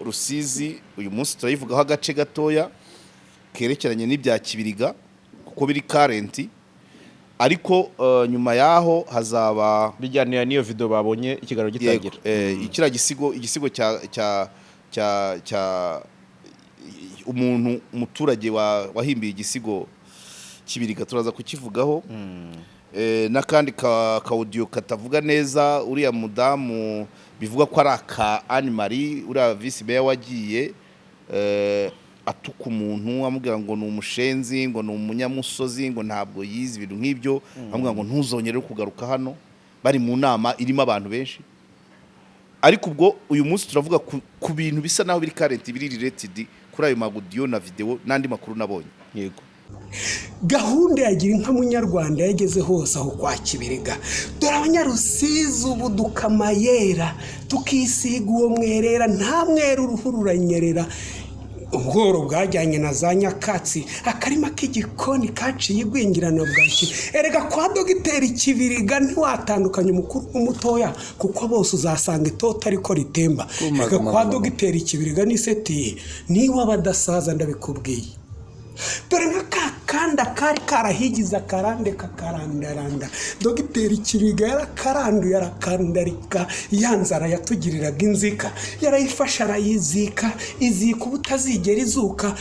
Rusizi uyu munsi turayivugaho agace gatoya kerekeranye n'ibya Kibiriga kuko biri current, ariko nyuma yaho hazaba Bijyanira n'iyo video babonye ikiganiro gitangira. Kiriya gisigo, igisigo cya umuntu, umuturage wahimbiye igisigo Kibiriga, turaza kukivugaho. N'akandi ka audio katavuga neza, uriya mudamu bivuga ko ari aka Anne Marie, uriya vice mayor wagiye atuka umuntu, amubwira ngo ni umushenzi, ngo ni umunyamusozi, ngo ntabwo yize, ibintu nk'ibyo, amubwira ngo ntuzongere kugaruka hano, bari mu nama irimo abantu benshi. Ariko ubwo uyu munsi turavuga ku bintu bisa naho biri current, biri related kuri ayo ma audio na video n'andi makuru nabonye. Yego. Gahunda ya Gira Inka Munyarwanda yageze hose aho kwa Kibiriga. Dore Abanyarusizi ubu dukamayera, tukisiga uwo mwerera, nta mwera, uruhu ruranyerera. Ubworo bwajyanye na za nyakatsi, akarima k'igikoni kaciye igwingirana bwaki. Erega kwa Dogiteri Kibiriga ntiwatandukanya umukuru n'umutoya, kuko bose uzasanga itoto ariko ritemba. Erega kwa Dogiteri Kibiriga n'iseti niba badasaza, ndabikubwiye. Dore nka ka kanda kari karahigize akarande kakarandaranda, Dogiteri Kibiriga yarakaranduye arakandarika. Ya nzara yatugiriraga inzika yarayifashe arayizika, izika ubutazigera izuka.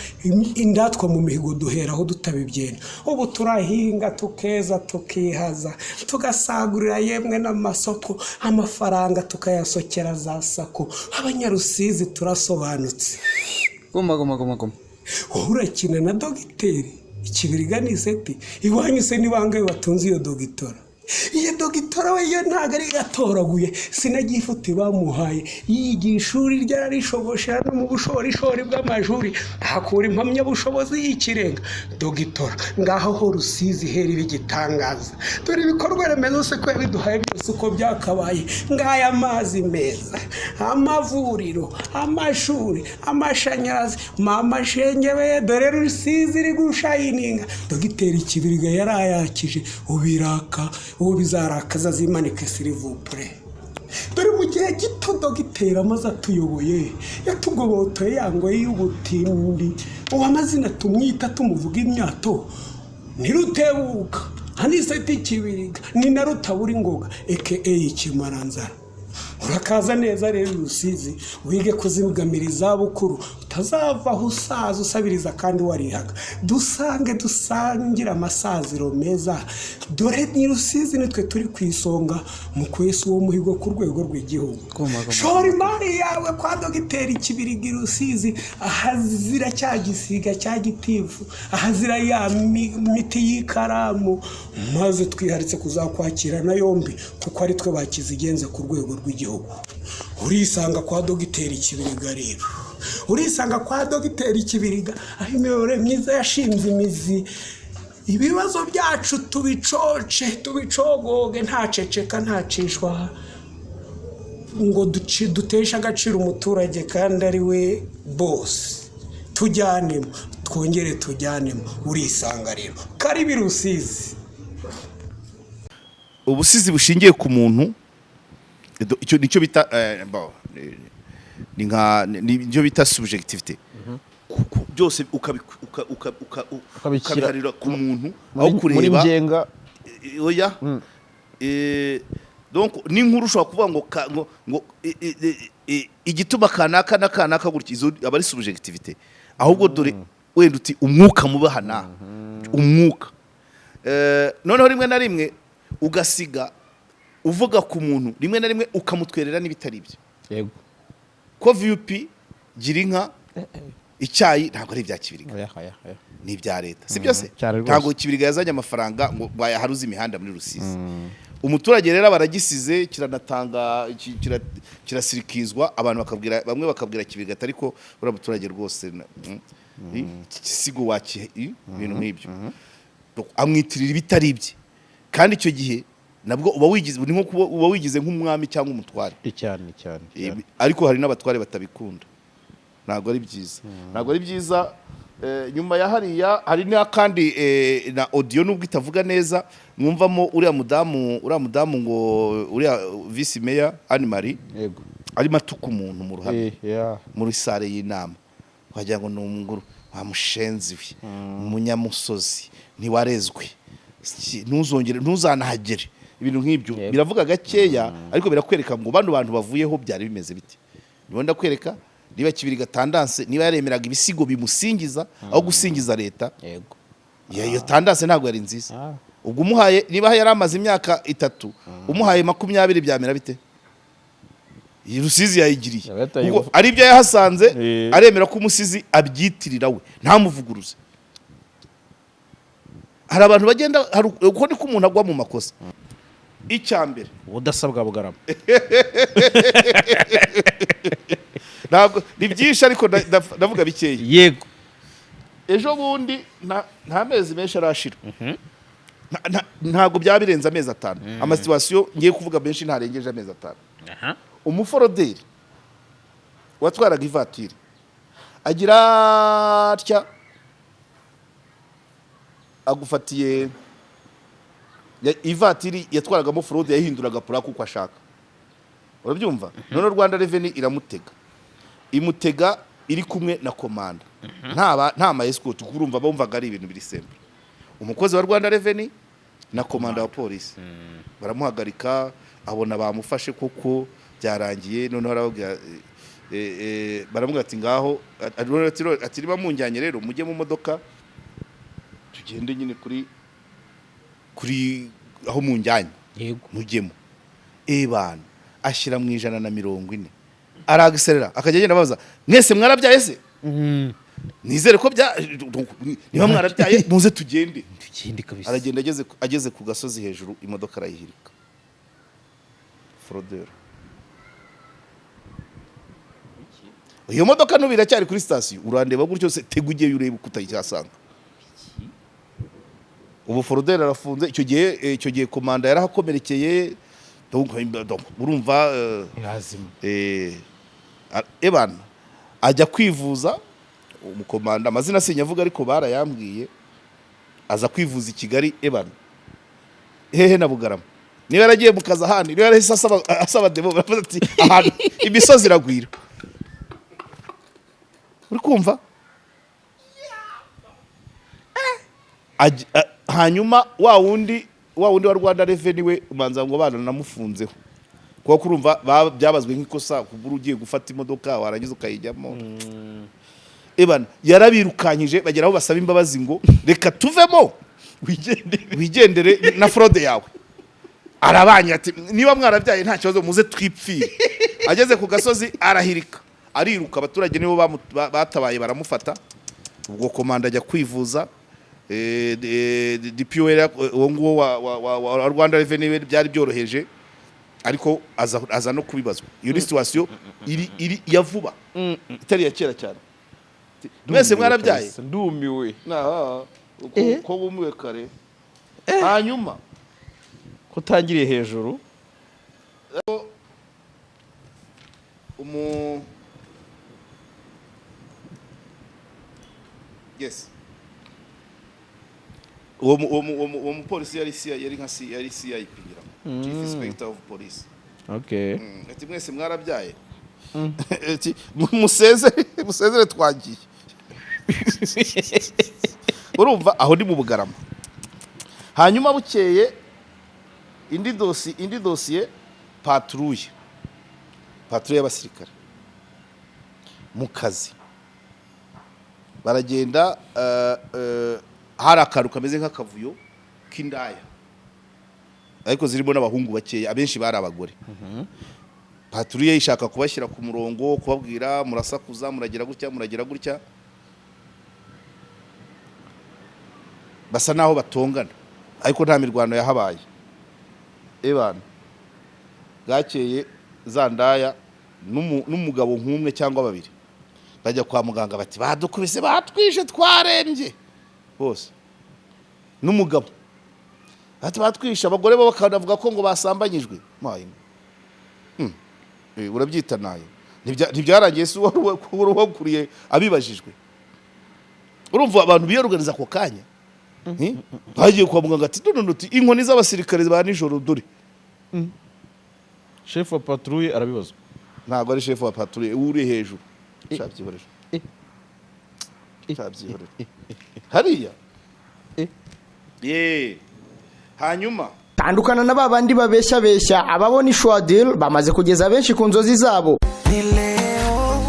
Indatwa mu mihigo duheraho dutabibyena, ubu turahinga tukeza, tukihaza, tugasagurira yemwe n'amasoko, amafaranga tukayasokera za SACCO. Abanyarusizi turasobanutse. Guma guma guma guma. Wowe urakina na Dogiteri Ikibiriga Anicet? Iwanyu se ni bangahe batunze iyo dogitora? Iyo dogitora we yo ntabwo ari yatoraguye, sinagifuti bamuhaye. Yigiye ishuri ryararishoboshera no mu bushorishori bw'amashuri ahakura impamyabushobozi y'ikirenga, dogitora. Ngaho ho Rusizi ihera iba igitangaza. Dore ibikorwa remezo se ko yabiduhaye byose uko byakabaye! Ngaya amazi meza, amavuriro, amashuri, amashanyarazi, mama shenge we, dore Rusizi iri gushayininga. Dogiteri Kibiriga yarayakije, ubiraka uwo bizarakaza azimanike, s'il vous plaît. Dore mu gihe gito dogiteri amaze atuyoboye, yatugobotoye yangoye y'ubutindi. Uwo amazina tumwita tumuvuga imyato ntirutebuka, Anicet Kibiriga, ni na Rutabura ingoga aka Ikimaranzara. Urakaza neza rero Rusizi, wige kuzigamira izabukuru, utazava aho usaza usabiriza kandi warihaga. Dusange dusangire amasaziro meza. Dore ni Rusizi, nitwe turi ku isonga mu kwesa uwo muhigo ku rwego rw'igihugu. Guma, guma. Shora imari yawe kwa Dogiteri Kibiriga i Rusizi, ahazira cya gisiga cya gitifu, ahazira ya miti y'ikaramu, maze twiharitse kuzakwakirana yombi kuko ari twe bakizigenza ku rwego rw'igihugu. Urisanga kwa Dogiteri Kibiriga rero, urisanga kwa Dogiteri Kibiriga, aho imiyoborere myiza yashinze imizi. Ibibazo byacu tubicoce tubicogoge, ntaceceka, ntacishwa ngo duteshe agaciro umuturage kandi ari we bose. Tujyanemo, twongere tujyanemo. Urisanga rero, karibi Rusizi. Ubusizi bushingiye ku muntu, icyo nicyo bita bon, ni nka ni nicyo bita subjectivité. Byose Ukabishyira ukabiharira ku muntu aho muri kureba ngenga. Oya. Donc n'inkuru ushobora kuvuga ngo ngo igituma kanaka na kanaka gutya, izo aba ari subjectivité. Ahubwo dore wenda uti umwuka mubaha na umwuka. Noneho rimwe na rimwe ugasiga uvuga ku muntu, rimwe na rimwe ukamutwerera n'ibitari byo. Ko VUP, Gira Inka, icyayi ntabwo ari ibya Kibiriga, Oya, oya, oya. ni ibya leta, si byose? Cyane rwose. Ntabwo Kibiriga yazanye amafaranga ngo bayaharuze imihanda muri Rusizi. Umuturage rero baragisize, kiranatanga kirasirikizwa, abantu bakabwira, bamwe bakabwira Kibiriga ati ariko uriya muturage rwose iki gisigo waki ibintu nk'ibyo. Amwitirira ibitari ibye, kandi icyo gihe nabwo uba wigize, ni nko kuba uba wigize nk'umwami cyangwa umutware. Cyane cyane cyane. Ariko hari n'abatware batabikunda, ntabwo ari byiza, ntabwo ari byiza. Nyuma ya hariya hari n'akandi na audio nubwo itavuga neza, mwumvamo uriya mudamu ngo uriya vice mayor Anne Marie. Yego. Arimo atuka umuntu mu ruhame, Yeah. muri salle y'inama, wagira ngo ni umuguru wa mushenzi we, umunyamusozi, ntiwarezwe, ntuzongere, ntuzanahagere, ibintu nk'ibyo. Biravuga gakeya, ariko birakwereka ngo bano bantu bavuyeho byari bimeze bite. Niba ndakwereka niba Kibiriga tendance, niba yaremeraga ibisigo bimusingiza aho gusingiza leta, iyo tendance ntabwo yari nziza. Ubwo umuhaye, niba yari amaze imyaka 3, umuhaye 20, byamera bite? Iyi Rusizi yayigiriye. Yaba yataye Ubwo ari ibyo yahasanze, aremera ko umusizi abyitirira we, ntamuvuguruze. Hari abantu bagenda, hari uko niko umuntu agwa mu makosa. Icya mbere, Ubudasa bwa Bugarama. Ntabwo ni byinshi, ariko ndavuga bikeya. Ejo bundi, nta mezi menshi arashira. Ntabwo byaba birenze amezi 5. Amasituations ngiye kuvuga menshi ntarengeje amezi 5. Umuforoderi watwaraga ivatiri agira atya, agufatiye ivatiri yatwaragamo fraude, yahinduraga plaque uko ashaka, urabyumva? None Rwanda Revenue iramutega, imutega iri kumwe na komanda, nta ma escort, kuko urumva bumvaga ari ibintu biri simple. Umukozi wa Rwanda Revenue na komanda wa polisi baramuhagarika, abona bamufashe koko byarangiye. Noneho arababwira, baramubwira ati ngaho, ati niba munjyanye rero mujye mu modoka tugende nyine kuri aho munjyanye. Mujyemo. Ebana, ashyira mu 140, aragiserera, akajya agenda abaza: "Mwese mwarabyaye se? Nizere ko bya niba mwarabyaye muze tugende." Tugende kabisa. Aragenda, ageze ku gasozi hejuru, imodoka arayihirika. Fraudeur. Iyo modoka n'ubu iracyari kuri sitasiyo. Urandeba gutyo se? Tega ugiye urebe uko utayicyasanga. Ubu fraudeur arafunze. Icyo gihe komanda yarahakomerekeye. Donc, urumva, Irazima. Ebana, ajya kwivuza umukomanda, amazina sinyavuga ariko barayambwiye, aza kwivuza i Kigali. Ebana, hehe na Bugarama? Niba yaragiye mu kazi ahandi, niba yarahise asaba demo, baravuga ati ahantu imisozi iragwira. Uri kumva? Hanyuma wa wundi wa Rwanda Revenue we, umanza ngo bananamufunzeho, kuko urumva byabazwe nk'ikosa kubura ugiye gufata imodoka warangiza ukayijyamo. Ebana, yarabirukanyije, bagera aho basaba imbabazi ngo reka tuvemo, Wigendere. wigendere na fraude yawe. Arabanye ati niba mwarabyaye nta kibazo, muze twipfire. Ageze ku gasozi arahirika, ariruka. Abaturage nibo batabaye, baramufata. Ubwo komanda ajya kwivuza. DPO uwo nguwo wa Rwanda Revenue byari byoroheje, ariko aza no kubibazwa. Iyo ni situation iri ya vuba, itari iya kera cyane. Mwese mwarabyaye? Ndumiwe. Naha ko wumiwe kare. Hanyuma Kutangiriye hejuru. Yes, uwo mupolisi yari CI, yari nka C, yari CIP ngira ngo, Chief Inspector of Police. Ati mwese mwarabyaye? Ati musezere, musezere, twagiye. Urumva, aho ni mu Bugarama. Hanyuma bukeye indi dosiye, patrouille y'abasirikare mu kazi, baragenda, hari akantu kameze nk'akavuyo k'indaya, ariko zirimo n'abahungu bakeya, abenshi bari abagore. Patrouille ishaka kubashyira ku murongo, kubabwira murasakuza, muragira gutya, muragira gutya. Basa naho batongana, ariko nta mirwano yahabaye. Ebana, bwakeye za ndaya n'umugabo nk'umwe cyangwa babiri bajya kwa muganga, bati badukubise, batwishe, twarembye bose. N'umugabo ati batwishe. Abagore bo bakanavuga ko ngo basambanyijwe. Mayi. Urabyita nayo. Ntibyarangiye si wari wakuriye abibajijwe? Urumva abantu biyoruganiza ako kanya. Bagiye kwa muganga, ati none uti inkoni z'abasirikare ba nijoro dore. Chef wa patrouille arabibazwa. Ntabwo ari chef wa patrouille uri hejuru. Shabyihorera, shabyihorera hariya. Ye, hanyuma Tandukana na ba bandi babeshya beshya. Ababona ishwadil bamaze kugeza benshi ku nzozi zabo.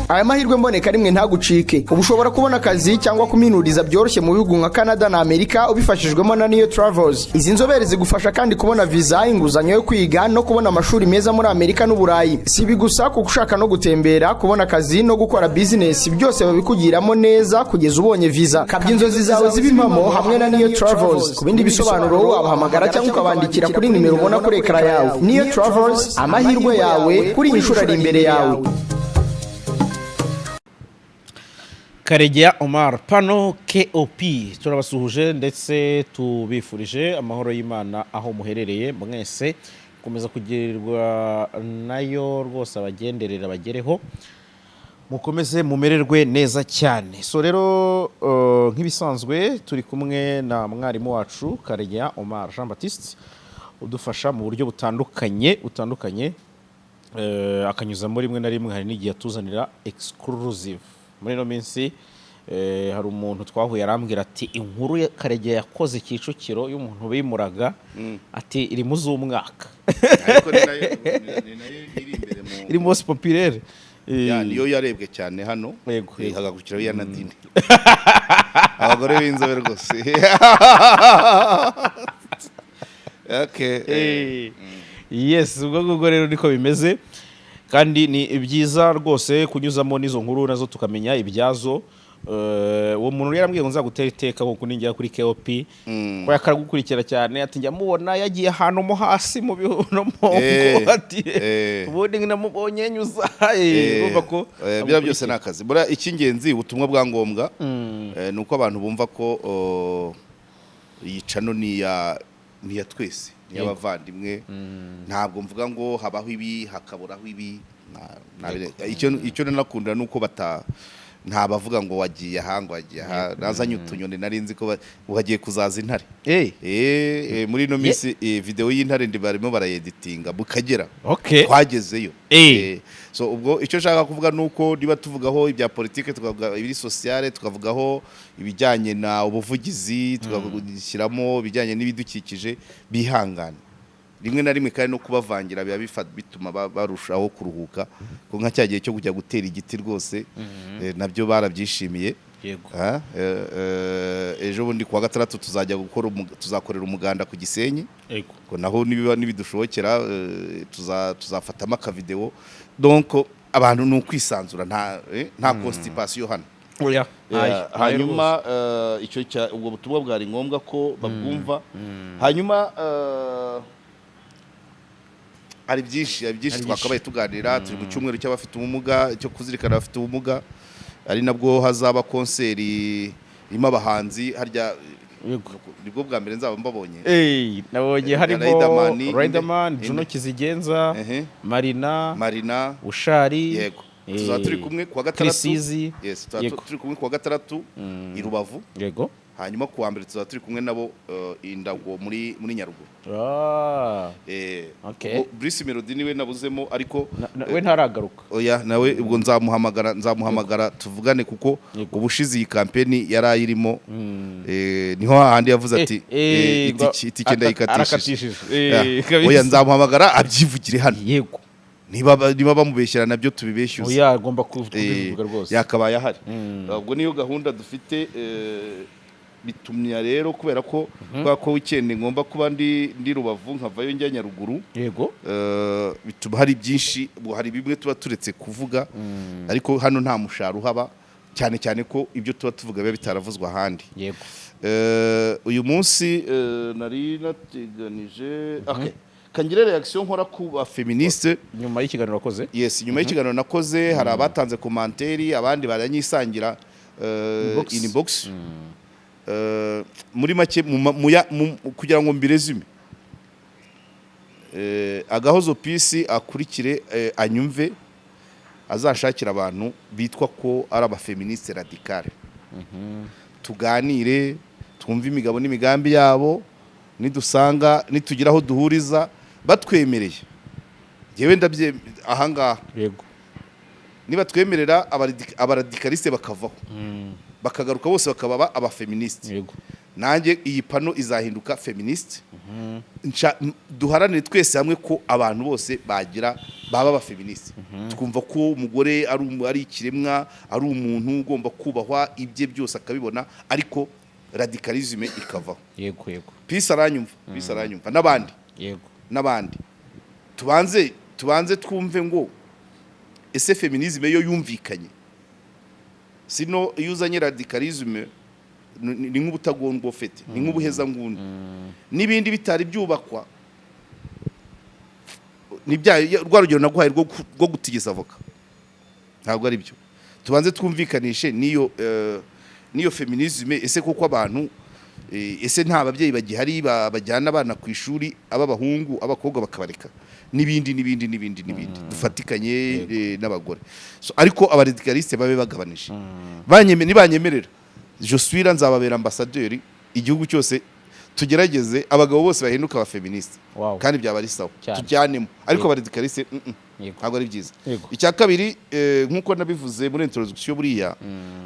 Aya mahirwe mboneka rimwe ntagucike. Ubu ushobora kubona akazi cyangwa kuminuriza byoroshye mu bihugu nka Canada na Amerika ubifashijwemo na Niyo Travels. Izi nzobere zigufasha kandi kubona viza, inguzanyo yo kwiga no kubona amashuri meza muri Amerika n'Uburayi. Si ibi gusa, kuko ushaka no gutembera, kubona akazi no gukora bizinesi, byose babikugiramo neza kugeza ubonye viza. Kabya inzozi zawe zibe impamo hamwe na Niyo Travels. Ku bindi bisobanuro wabahamagara cyangwa ukabandikira kuri nimero ubona kuri ekara yawe. Niyo Travels, amahirwe yawe kuri iyi nshuro ari imbere yawe. Karegeya Omar Pano KOP, turabasuhuje ndetse tubifurije amahoro y'Imana aho muherereye mwese, gukomeza kugirirwa nayo rwose, abagenderera bagereho, mukomeze mumererwe neza cyane. So rero nk'ibisanzwe turi kumwe na mwarimu wacu Karegeya Omar Jean Baptiste, udufasha mu buryo butandukanye, akanyuzamo rimwe na rimwe, hari n'igihe atuzanira exclusive. Muri ino minsi hari umuntu twahuye arambwira ati inkuru ya Karegeya yakoze Kicukiro y'umuntu bimuraga, ati iri mu z'umwaka. Ariko ni nayo iri imbere mu iri most populaire. Ya, niyo yarebwe cyane hano. Yego, yego. Hagakurikiraho iya Nadine, abagore b'inzobe rwose. Okay. Yes, ubwo ngubwo rero niko bimeze, kandi ni byiza rwose kunyuzamo n'izo nkuru nazo tukamenya ibyazo. Uwo muntu rero yarambwiye ngo nzagutera iteka kuko ningera kuri KOP, ko yakaragukurikira cyane, ati njya mubona yagiye ahantu mo hasi mu bihuno mo, ati ubundi namubonye nyuza, urumva ko biriya byose ni akazi. Buriya icy'ingenzi, ubutumwa bwa ngombwa, ni uko abantu bumva ko, oh, iyi channel ni iya twese, ni iy'abavandimwe. Ntabwo mvuga ngo habaho ibi hakaburaho ibi. Icyo nanakunda ni uko bata nta bavuga ngo wagiye aha, ngo wagiye aha, nazanye utunyoni, nari nzi ko hagiye kuzaza intare. Muri ino minsi video y'intare ndi barimo barayeditinga bukagera twagezeyo. So ubwo icyo nshaka kuvuga ni uko niba tuvugaho ibya politike, tukavuga ibiri sociale, tukavugaho ibijyanye na ubuvugizi, tugashyiramo ibijyanye n'ibidukikije, bihangane rimwe na rimwe kandi no kubavangira biba bituma barushaho kuruhuka, ko nka cya gihe cyo kujya gutera igiti rwose, nabyo barabyishimiye. Ejo bundi kuwa gatandatu tuzajya gukora tuzakorera umuganda ku Gisenyi. Ngo naho nibiba nibidushobokera, tuzafatamo akavideo. Donc abantu ni ukwisanzura, nta constipation hano. Oya. Hanyuma icyo cya ubwo butumwa bwari ngombwa ko babwumva. Hanyuma hari byinshi twakabaye tuganira. Turi mu cyumweru cy'abafite ubumuga, cyo kuzirikana abafite ubumuga, ari nabwo hazaba concert irimo abahanzi harya. Nibwo bwa mbere nzaba mbabonye. Nabonye harimo Riderman, Riderman, Juno inde. Kizigenza, Marina, Marina. Bushari. Yego, tuzaba turi kumwe kuwa gatandatu. Chris Yes, tuzaba turi kumwe kuwa gatandatu i Rubavu. Hanyuma kuwa mbere tuzaba turi kumwe nabo Indago muri Nyaruguru. Ubwo Bruce Melody niwe nabuzemo, ariko We ntaragaruka. Oya, nawe ubwo nzamuhamagara tuvugane, kuko ubushize iyi kampeni yari ayirimo, niho hahandi yavuze ati itike ndayikatishije. Arakatishije. Ya. Kabisa. Oya, nzamuhamagara abyivugire hano. Niba bamubeshyera nabyo tubibeshyuze. Oya, agomba kubivuga rwose. Yakabaye ahari. Ubwo niyo gahunda dufite. Bitumya rero kubera ko weekend ngomba kuba ndi Rubavu, nkavayo njya Nyaruguru. Bituma hari byinshi, ubwo hari bimwe tuba turetse kuvuga, ariko hano nta mushahara uhaba, cyane cyane ko ibyo tuba tuvuga biba bitaravuzwe ahandi. Uyu munsi nari nateganije, okay, kangire reaction nkora ku ba féministe. Nyuma y'ikiganiro wakoze. Yes, nyuma y'ikiganiro nakoze hari abatanze commentaire, abandi baranyisangira Inbox. Inbox. Muri make kugira ngo mbiresume, Agahozo Peace akurikire, anyumve, azashakira abantu bitwa ko ari abaféministes radicales, tuganire, twumve imigabo n'imigambi yabo. Nidusanga nitugira aho duhuriza batwemereye, njyewe ndabye ahangaha. Niba twemerera abaradicaliste bakavaho, bakagaruka bose bakaba abaféministes, nanjye iyi pano izahinduka féministe. Duharanire twese hamwe ko abantu bose bagira baba abaféministes, twumva ko umugore ari ikiremwa, ari umuntu ugomba kubahwa, ibye byose akabibona, ariko radicalisme ikavaho. yego yego Peace aranyumva, Peace aranyumva n'abandi n'abandi. Tubanze twumve ngo ese féminisme yo yumvikanye? Sino iyo uzanye radicalisme ni nk'ubutagondwa ufite, ni nk'ubuhezanguni n'ibindi bitari byubakwa. Ni bya rwa rugero naguhaye rwo gutigisa avoka, ntabwo ari byo. Tubanze twumvikanishe n'iyo féminisme. Ese koko abantu ese nta babyeyi bagihari bajyana abana ku ishuri, ab'abahungu, abakobwa bakabareka, n'ibindi n'ibindi n'ibindi n'ibindi? Dufatikanye n'abagore. So, ariko abaradicalistes babe bagabanije. Nibanyemerera, je suis là, nzababera ambassadeur igihugu cyose, tugerageze abagabo bose bahinduka abaféministes. Kandi byaba ari sawa. Tujyanemo, ariko abaradicalistes, ntabwo ari byiza. Icya kabiri, nk'uko nabivuze muri introduction, buriya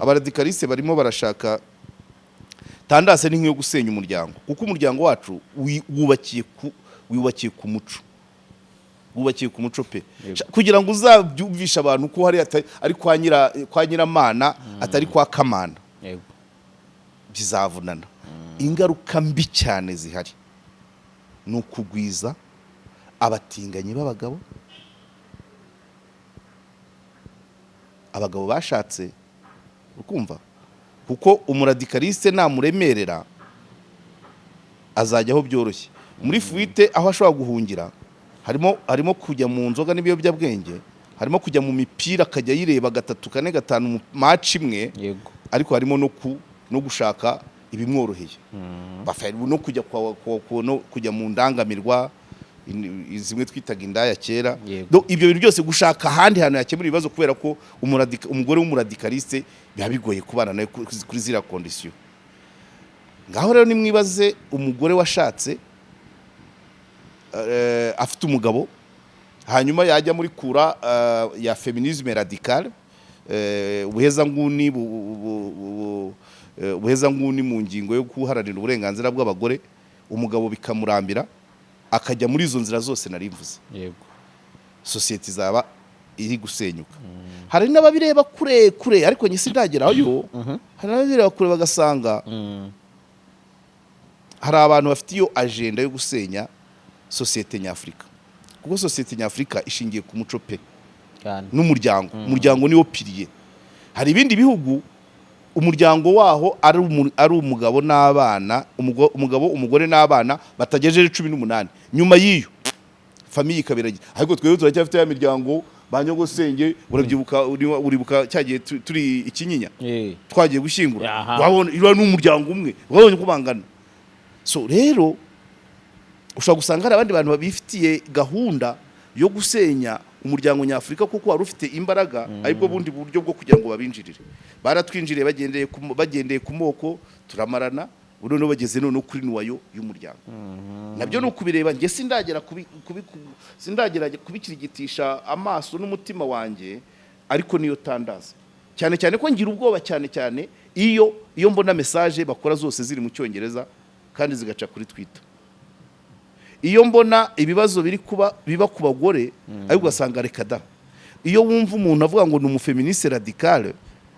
abaradicalistes barimo barashaka tendance ni nk'iyo gusenya umuryango, kuko umuryango wacu wubakiye ku muco, wubakiye ku muco pe. Kugira ngo uzabyumvishe abantu ko hari ari kwa nyiramana, atari kwa kamana, bizavunana. Ingaruka mbi cyane zihari ni ukugwiza abatinganyi b'abagabo, abagabo bashatse, ukumva, kuko umuradicaliste namuremerera azajya aho byoroshye muri fuite, aho ashobora guhungira harimo kujya mu nzoga n'ibiyobyabwenge, harimo kujya mu mipira akajya yireba gatatu, kane, gatanu mu match imwe, ariko harimo no gushaka ibimworoheye. No kujya no kujya mu ndangamirwa, zimwe twitaga indaya kera. Ibyo bintu byose, gushaka ahandi hantu yakemura ibibazo, kubera ko umugore w'umuradicaliste biba bigoye kubana nawe kuri ziriya conditions. Ngaho rero nimwibaze umugore washatse, afite umugabo, hanyuma yajya muri kura ya féminisme radicale, ubuhezanguni ubuhezanguni mu ngingo yo guharanira uburenganzira bw'abagore, umugabo bikamurambira, akajya muri izo nzira zose nari mvuze, sosiyete izaba iri gusenyuka. Hari n'ababireba kure kure, ariko njye sindagerayo. Hari n'ababireba kure bagasanga hari abantu bafite iyo agenda yo gusenya sosiyete nyafurika, kuko sosiyete nyafurika ishingiye ku muco pe n'umuryango. Umuryango niwo pilier. Hari ibindi bihugu umuryango waho ari umugabo n'abana, umugabo, umugore n'abana batagejeje 18, nyuma y'iyo famille ikabiragira. Ariko twebwe turacyafite ya miryango ba nyogosenge. Urabyibuka, uribuka cya gihe turi ikinyinya, twagiye gushyingura, wabona iriya ni umuryango umwe, wabonye uko bangana. So rero ushobora gusanga hari abandi bantu babifitiye gahunda yo gusenya umuryango nyafurika, kuko wari ufite imbaraga, aribwo bundi buryo bwo kugira ngo babinjirire. Baratwinjiriye bagendeye ku moko, turamarana. Ubu noneho bageze noneho kuri noyau y'umuryango. Nabyo ni ukubireba. Njye sindagera kubikirigitisha amaso n'umutima wanjye, ariko niyo tendance, cyane cyane ko ngira ubwoba cyane cyane iyo mbona message bakora zose ziri mu Cyongereza kandi zigaca kuri Twitter, iyo mbona ibibazo biri kuba biba ku bagore, ariko ugasanga reka da. Iyo wumva umuntu avuga ngo ni umuféministe radicale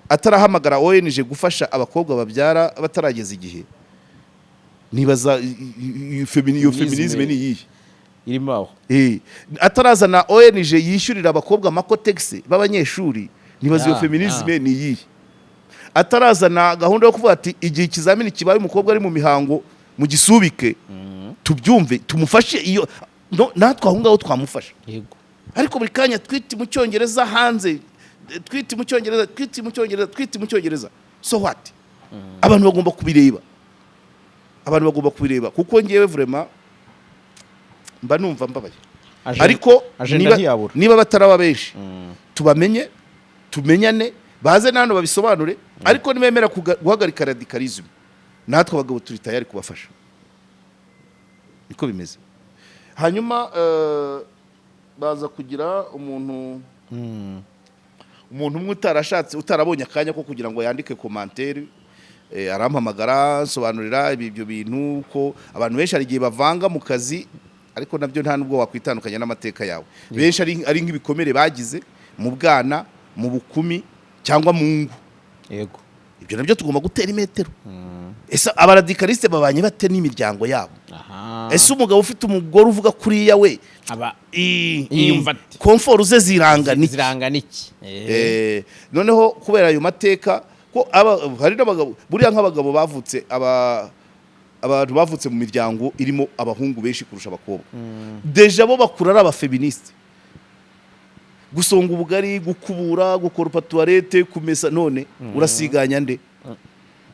atarahamagara ONG gufasha abakobwa babyara batarageza igihe, nibaza iyo féminisme ni iyihe? Irimo aho. Atarazana ONG yishyurira abakobwa amakotegisi b'abanyeshuri, nibaza iyo féminisme ni iyihe? Atarazana gahunda yo kuvuga ati igihe ikizamini kibaye umukobwa ari mu mihango mugisubike, tubyumve, tumufashe iyo no, natwe aho ngaho twamufasha. Ariko buri kanya tweet mu Cyongereza hanze, tweet mu Cyongereza, tweet mu Cyongereza, tweet mu Cyongereza, so what? Abantu bagomba kubireba, abantu bagomba kubireba, kuko ngewe vraiment mba numva mbabaye. Ariko Agenda ntiyabura. niba bataraba benshi, tubamenye, tumenyane, baze na hano babisobanure. Ariko nibemera guhagarika radicalisme, natwe abagabo turi tayari kubafasha. Niko bimeze. Hanyuma baza kugira umuntu Umuntu umwe utarashatse, utarabonye akanya ko kugira ngo yandike commentaire, arampamagara nsobanurira ibyo bintu, ko abantu benshi hari igihe bavanga mu kazi, ariko nabyo nta nubwo wakwitandukanya n'amateka yawe. Benshi ari nk'ibikomere bagize mu bwana, mu bukumi cyangwa mu ngo. Ibyo nabyo tugomba gutera imetero. Ese abaradicaliste babanye bate n'imiryango yabo? Ese umugabo ufite umugore uvuga kuriya we aba yiyumva ate? Comfort ze zirangana iki? Zirangana iki? Noneho kubera ayo mateka ko hari n'abagabo, buriya nk'abagabo bavutse, abantu bavutse mu miryango irimo abahungu benshi kurusha abakobwa, déjà bo bakura ari abaféministes: gusonga ubugari, gukubura, gukoropa toilette, kumesa. None urasiganya nde?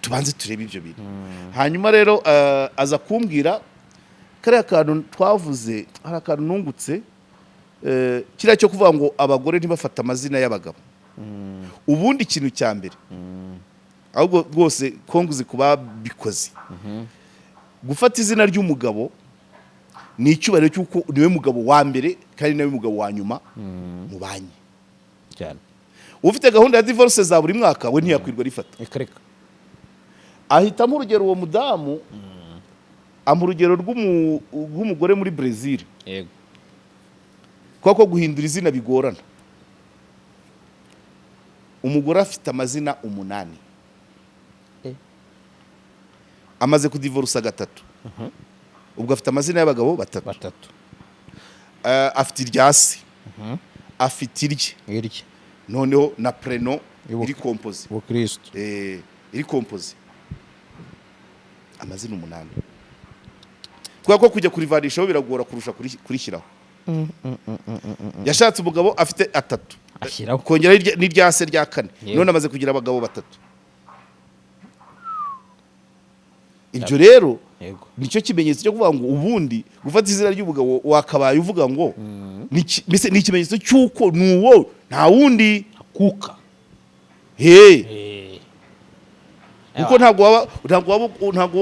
Tubanze turebe ibyo bintu. Hanyuma rero aza kumbwira kariya kantu twavuze. Hari akantu nungutse, kiriya cyo kuvuga ngo abagore ntibafate amazina y'abagabo. Ubundi ikintu cya mbere ahubwo rwose konguzi ku babikoze, gufata izina ry'umugabo ni icyubahiro cy'uko niwe mugabo wa mbere kandi niwe mugabo wa nyuma mu banki. Ufite gahunda ya divorce za buri mwaka we ntiyakwirwa rifata. Reka reka. Ahitamo urugero, uwo mudamu amuha urugero rw'umugore muri Brazil, kubera ko guhindura izina bigorana. Umugore afite amazina 8. Amaze kudivorusa gatatu, ubwo afite amazina y'abagabo batatu. Batatu. Afite irya se, afite irye, irye, noneho na prénom iri composé. Ubukristo. Iri composé, amazina 8, kubera ko kujya kurivanishaho biragora kurusha kurishyiraho. Yashatse umugabo afite atatu, ashyiraho, kongeraho n'irya se rya kane. None amaze kugira abagabo batatu. Ibyo rero nicyo kimenyetso cyo kuvuga ngo ubundi gufata izina ry'umugabo wakabaye uvuga ngo mbese ni ikimenyetso cy'uko ni uwo, nta wundi. Kuka. He, kuko ntabwo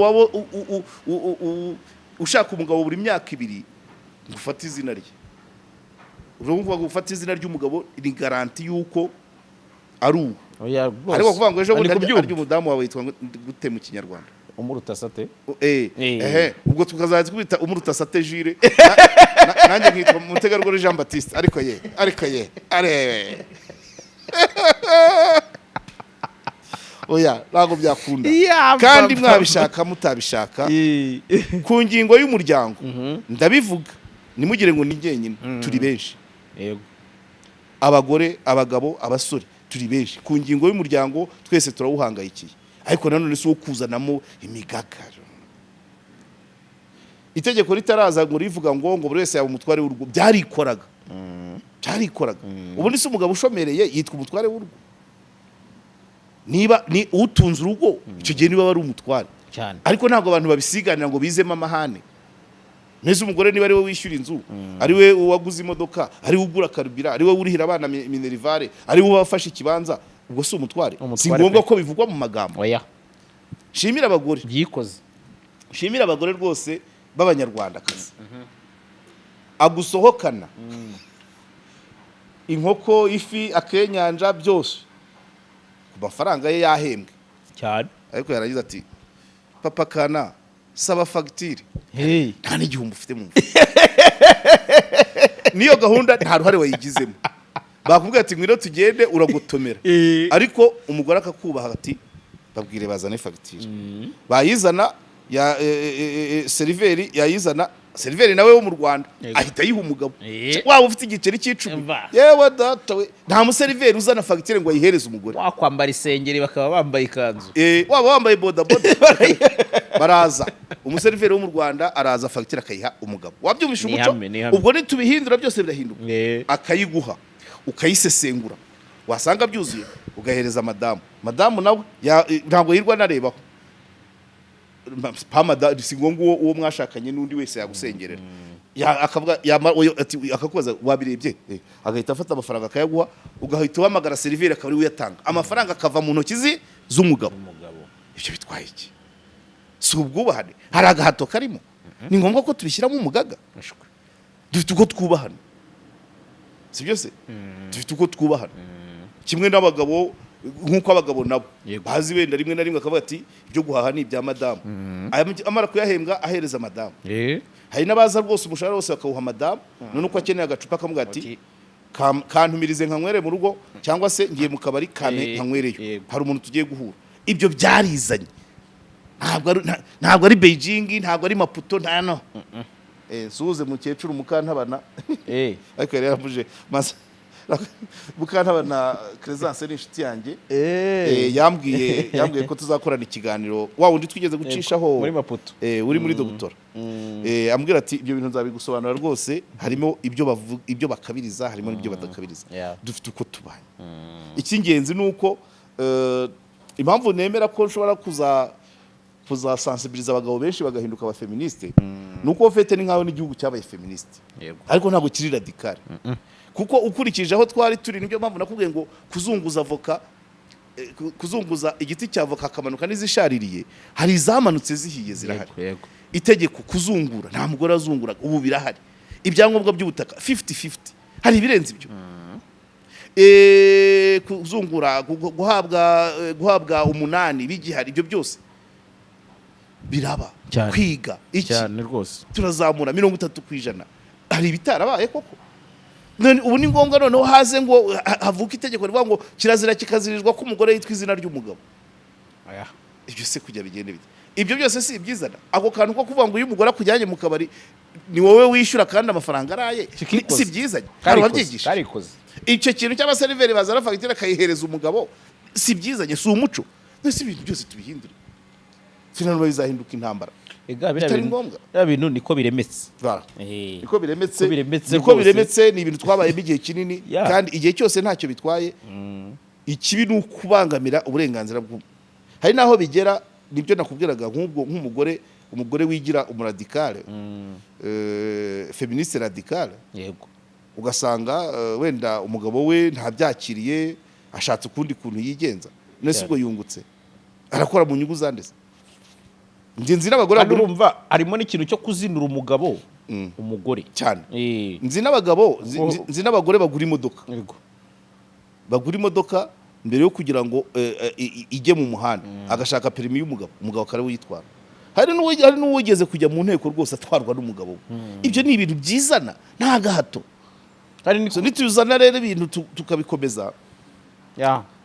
waba ushaka umugabo buri myaka 2 ngo ufate izina rye. Urumva, gufata izina ry'umugabo ni garantie y'uko ari uwo. Oya rwose. Ariko kuvuga ngo ejo bundi Ari kubyumva. harya umudamu wawe yitwa gute mu Kinyarwanda? Umurutasate. Ehe, ubwo tukazaza twita Umurutasate Jire, nanjye nkitwa Mutegarugori Jean Baptiste. Ariko ye are, oya, ntabwo byakunda. Kandi mwabishaka mutabishaka, ku ngingo y'umuryango ndabivuga, ntimugire ngo ni jyenyine, turi benshi. Abagore, abagabo, abasore, turi benshi ku ngingo y'umuryango, twese turawuhangayikiye. Ariko nanone si uwo kuzanamo imigagaro. Itegeko ritaraza ngo rivuga ngo buri wese yaba umutware w'urugo, byarikoraga, byarikoraga. Ubundi se umugabo ushomereye yitwa umutware w'urugo? Niba ni utunze urugo, icyo gihe niba ari umutware. Ariko ntabwo abantu babisiganira ngo bizemo amahane. Neza, umugore niba ari we wishyura inzu, ari we waguze imodoka, ari we ugura carburant, ari we urihira abana minerval, ari we wafashe ikibanza, ubwo si umutware? Si Umutware ngombwa pe. ko bivugwa mu magambo. Oya. Shimira abagore. Byikoze. Shimira abagore rwose b'Abanyarwandakazi. Agusohokana inkoko, ifi, akenyanja, byose ku mafaranga ye yahembwe. Ariko yarangiza ati: "Papa kana, saba fagitire." Nta n'igihumbi ufite mu mufuka. Niyo gahunda nta ruhare wayigizemo. Bakubwira ati: "Ngwino tugende," uragotomera. Ariko umugore akakubaha ati: "Babwire bazane fagitire." Bayizana ya seriveri yayizana, seriveri nawe wo mu Rwanda, ahita ayiha umugabo. Waba ufite igiceri cy'10, yewe data we, nta museriveri uzana fagitire ngo ayihereze umugore. Wakwambara isengeri bakaba bambaye ikanzu. Waba wambaye bodaboda, baraza. Umuseriveri wo mu Rwanda araza, fagitire akayiha umugabo. Wabyumvishe Ni umuco? ihame, ni ihame. Ubwo nitubihindura byose birahinduka. Akayiguha, ukayisesengura, wasanga byuzuye ugahereza madamu. Madamu nawe ntabwo yirwa anarebaho. Pa madamu, si ngombwa uwo mwashakanye, n'undi wese yagusengerera. Akavuga oyo, ati, akakubaza: "Wabirebye?" Agahita afata amafaranga akayaguha, ugahita uhamagara seriveri akaba ari we uyatanga, amafaranga akava mu ntoki z'umugabo. Umugabo. Ibyo bitwaye iki? Si ubwubahane? Hari agahato karimo? Ni ngombwa ko tubishyiramo umugaga? Dufite uko twubahana, si byo se? Dufite uko twubahana. Kimwe n'abagabo, nk'uko abagabo nabo bazi wenda rimwe na rimwe akavuga ati: "Ibyo guhaha ni ibya madamu." Amara kuyahembwa ahereza madamu. Hari n'abaza rwose umushahara wose bakawuha madamu, none uko akeneye agacupa akamubwira ati: "Kantumirize nkanywere mu rugo," cyangwa se "Ngiye mu kabari, kampe nkanywereyo, hari umuntu tugiye guhura." Ibyo byarizanye, ntabwo ari Beijing, ntabwo ari Maputo, nta no suhuze mukecuru Mukantabana. Ariko yari yaramuje maze Mukantabana Crescence ni inshuti yanjye. Yambwiye ko tuzakorana ikiganiro, wa wundi twigeze gucishaho muri Maputo. Uri muri doctorat. Ambwira ati: "Ibyo bintu nzabigusobanura rwose, harimo ibyo bavuga, ibyo bakabiriza, harimo n'ibyo badakabiriza." Dufite uko tubanye. Icy'ingenzi ni uko impamvu nemera ko nshobora kuzasensibiliza abagabo benshi bagahinduka abaféministes, ni uko fête ni nkaho n'igihugu cyabaye féministe, ariko ntabwo kiri radical, kuko ukurikije aho twari turi, nibyo mpamvu nakubwiye ngo kuzunguza avoka, kuzunguza igiti cya avoka hakamanuka n'izishaririye, hari izamanutse zihiye zirahari. Itegeko kuzungura, nta mugore azunguraga, ubu birahari. Ibyangombwa by'ubutaka 50-50, hari ibirenze ibyo. Kuzungura, guhabwa umunani bigihari, ibyo byose biraba. Kwiga iki, Cyane rwose. turazamura 30%, hari ibitarabaye koko. None ubu ni ngombwa noneho haze ngo havuke itegeko rivuga ngo kirazira kikazirizwa ko umugore yitwa izina ry'umugabo. Ibyo se kujya bigende bite? Ibyo byose si ibyizana. Ako kantu ko kuvuga ngo iyo umugore akujyanye mu kabari ni wowe wishyura kandi amafaranga araye, Kikikoze. si byizanye? Hari ababyigisha. Karikoze. Icyo kintu cy'abaseriveri bazana fagitire akayihereza umugabo, si byizanye? Si umuco? None ibintu byose tubihindure, finalement bizahinduka intambara Ega biriya bitari bintu, ngombwa. biriya bintu niko biremetse. Voilà. Niko biremetse. Niko biremetse Niko rwose. biremetse, ni ibintu twabayemo igihe kinini, kandi igihe cyose ntacyo bitwaye. Ikibi ni ukubangamira uburenganzira bw'u hari n'aho bigera, nibyo nakubwiraga, nk'ubwo nk'umugore, umugore wigira umuradicale, féministe radicale, ugasanga wenda umugabo we ntabyakiriye, ashatse ukundi kuntu yigenza. None se ubwo yungutse, arakora mu nyungu zande se? Njye nzi n'abagore Kandi bagura urumva harimo n'ikintu cyo kuzinura umugabo umugore. Cyane. Nzi n'abagabo, nzi n'abagore bagura imodoka, bagura imodoka mbere yo kugira ngo ijye mu muhanda agashaka permis y'umugabo, umugabo akaba ariwe uyitwara. Hari n'uwigeze kujya mu nteko rwose atwarwa n'umugabo we. Ibyo ni ibintu byizana, nta gahato. Hari ni So nituzana rero ibintu tukabikomeza,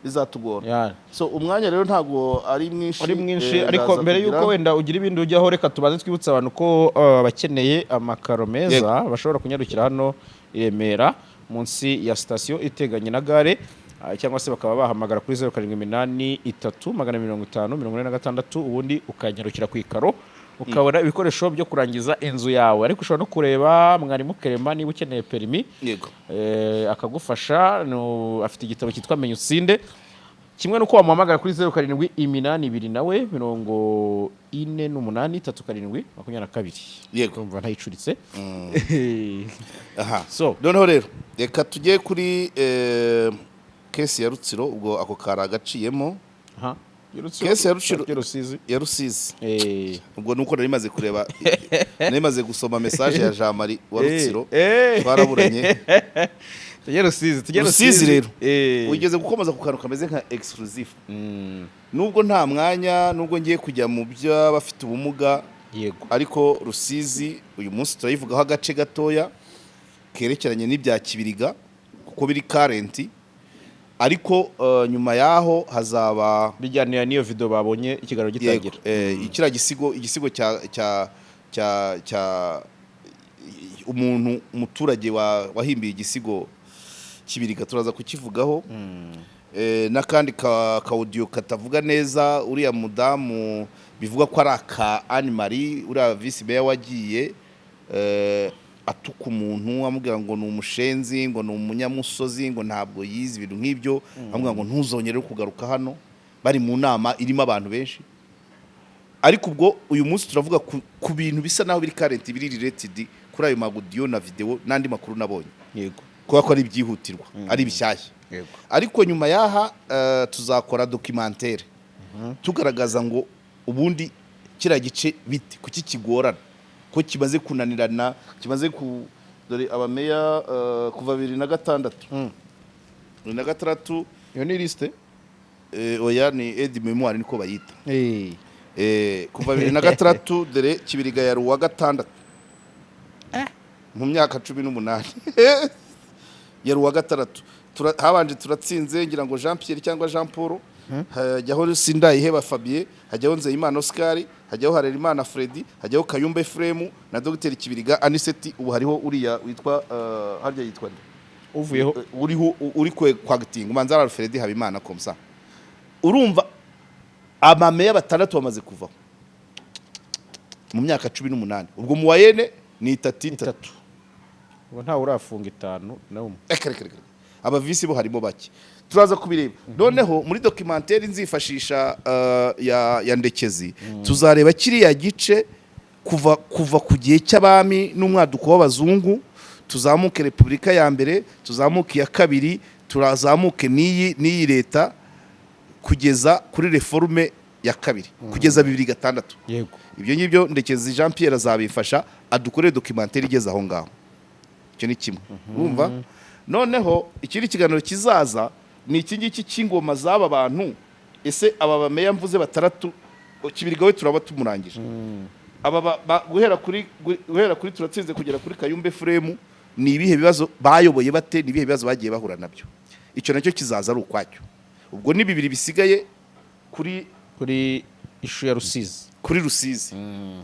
bizatugora. So umwanya rero ntabwo ari mwinshi. Ari mwinshi, ariko ndaza mbere kugira y'uko wenda ugira ibindi ujyaho, reka tubanze twibutse abantu ko abakeneye amakaro meza bashobora kunyarukira hano i Remera munsi ya sitasiyo iteganye na gare, cyangwa se bakaba bahamagara kuri 0783 250 46, ubundi ukanyarukira ku ikaro ukabona ibikoresho byo kurangiza inzu yawe. Ariko ushobora no kureba mwarimu Kerema niba ukeneye permis, akagufasha. Afite igitabo cyitwa Menya Utsinde. Kimwe n'uko wamuhamagara kuri 0782 nawe 48 37 22. Urumva ntayicuritse. Aha. So Noneho rero reka tujye kuri case ya Rutsiro, ubwo ako kari agaciyemo. Aha. Case ya Rutsiro. Ya Rusizi. Ya Rusizi. Ubwo nuko nari maze kureba, nari maze gusoma message ya Jean Marie wa Rutsiro, twaraburanye. Tujye Rusizi, tujye. Rusizi rero, ugeze gukomeza ku kantu kameze nka exclusive, nubwo nta mwanya, nubwo ngiye kujya mu by'abafite ubumuga, ariko Rusizi uyu munsi turayivugaho agace gatoya kerekeranye n'ibya Kibiriga kuko biri current, ariko nyuma yaho hazaba Bijyanira n'iyo video babonye ikiganiro gitangira. Kiriya gisigo, igisigo cya umuntu, umuturage wahimbiye igisigo Kibiriga, turaza kukivugaho. N'akandi ka audio katavuga neza, uriya mudamu bivuga ko ari aka Anne Marie, uriya vice mayor wagiye atuka umuntu, amubwira ngo ni umushenzi, ngo ni umunyamusozi, ngo ntabwo yize, ibintu nk'ibyo, amubwira ngo ntuzongere kugaruka hano, bari mu nama irimo abantu benshi. Ariko ubwo uyu munsi turavuga ku bintu bisa naho biri current, biri related kuri ayo maaudio na video n'andi makuru nabonye, kubera ko ari ibyihutirwa, ari bishyashya. Ariko nyuma y'aha tuzakora documentaire tugaragaza ngo ubundi kiriya gice bite, kuki kigorana, ko kimaze kunanirana, kimaze ku dore abameya kuva 2006, 2006. Iyo ni liste. Oya, ni aide mémoire niko bayita. Kuva 2006, dore Kibiriga yari uwa gatandatu mu myaka 18, yari uwa gatandatu. Habanje Turatsinze, ngira ngo Jean Pierre cyangwa Jean Paul, hajyaho Sindayiheba Fabien, hajyaho Nzeyimana Oscar, hajyaho Harerimana Freddy, hajyaho Kayumba Ephraim na Dr Kibiriga Anicet. Ubu hariho uriya witwa harya yitwa nde? Uvuyeho. Uriho uri kwe kwagitinga umanza ari Alfred Habimana komsa. Urumva amameya batandatu bamaze kuvaho mu myaka 18. Ubwo mu wayene ni itatu itatu. Itatu. Ubu ntawe urafunga itanu na umwe. Reka, reka, reka. Aba vice bo harimo bake, turaza kubireba. Noneho muri documentaire nzifashisha ya Ndekezi, tuzareba kiriya gice kuva ku gihe cy'abami n'umwaduko w'abazungu, tuzamuke repubulika ya mbere, tuzamuke iya kabiri, turazamuke n'iyi leta, kugeza kuri réforme ya kabiri, kugeza 2006. Ibyo ngibyo Ndekezi Jean Pierre azabifasha adukorere documentaire igeze aho ngaho. Icyo ni kimwe. Urumva, noneho ikindi kiganiro kizaza ni iki ngiki cy'ingoma z'aba bantu. Ese aba bameya mvuze batandatu, Kibiriga we turaba tumurangije, aba guhera kuri Turatsinze kugera kuri Kayumba Ephraim, ni ibihe bibazo bayoboye bate, ni ibihe bibazo bagiye bahura nabyo? Icyo nacyo kizaza ari ukwacyo. Ubwo ni bibiri bisigaye kuri Kuri issue ya Rusizi. Kuri Rusizi.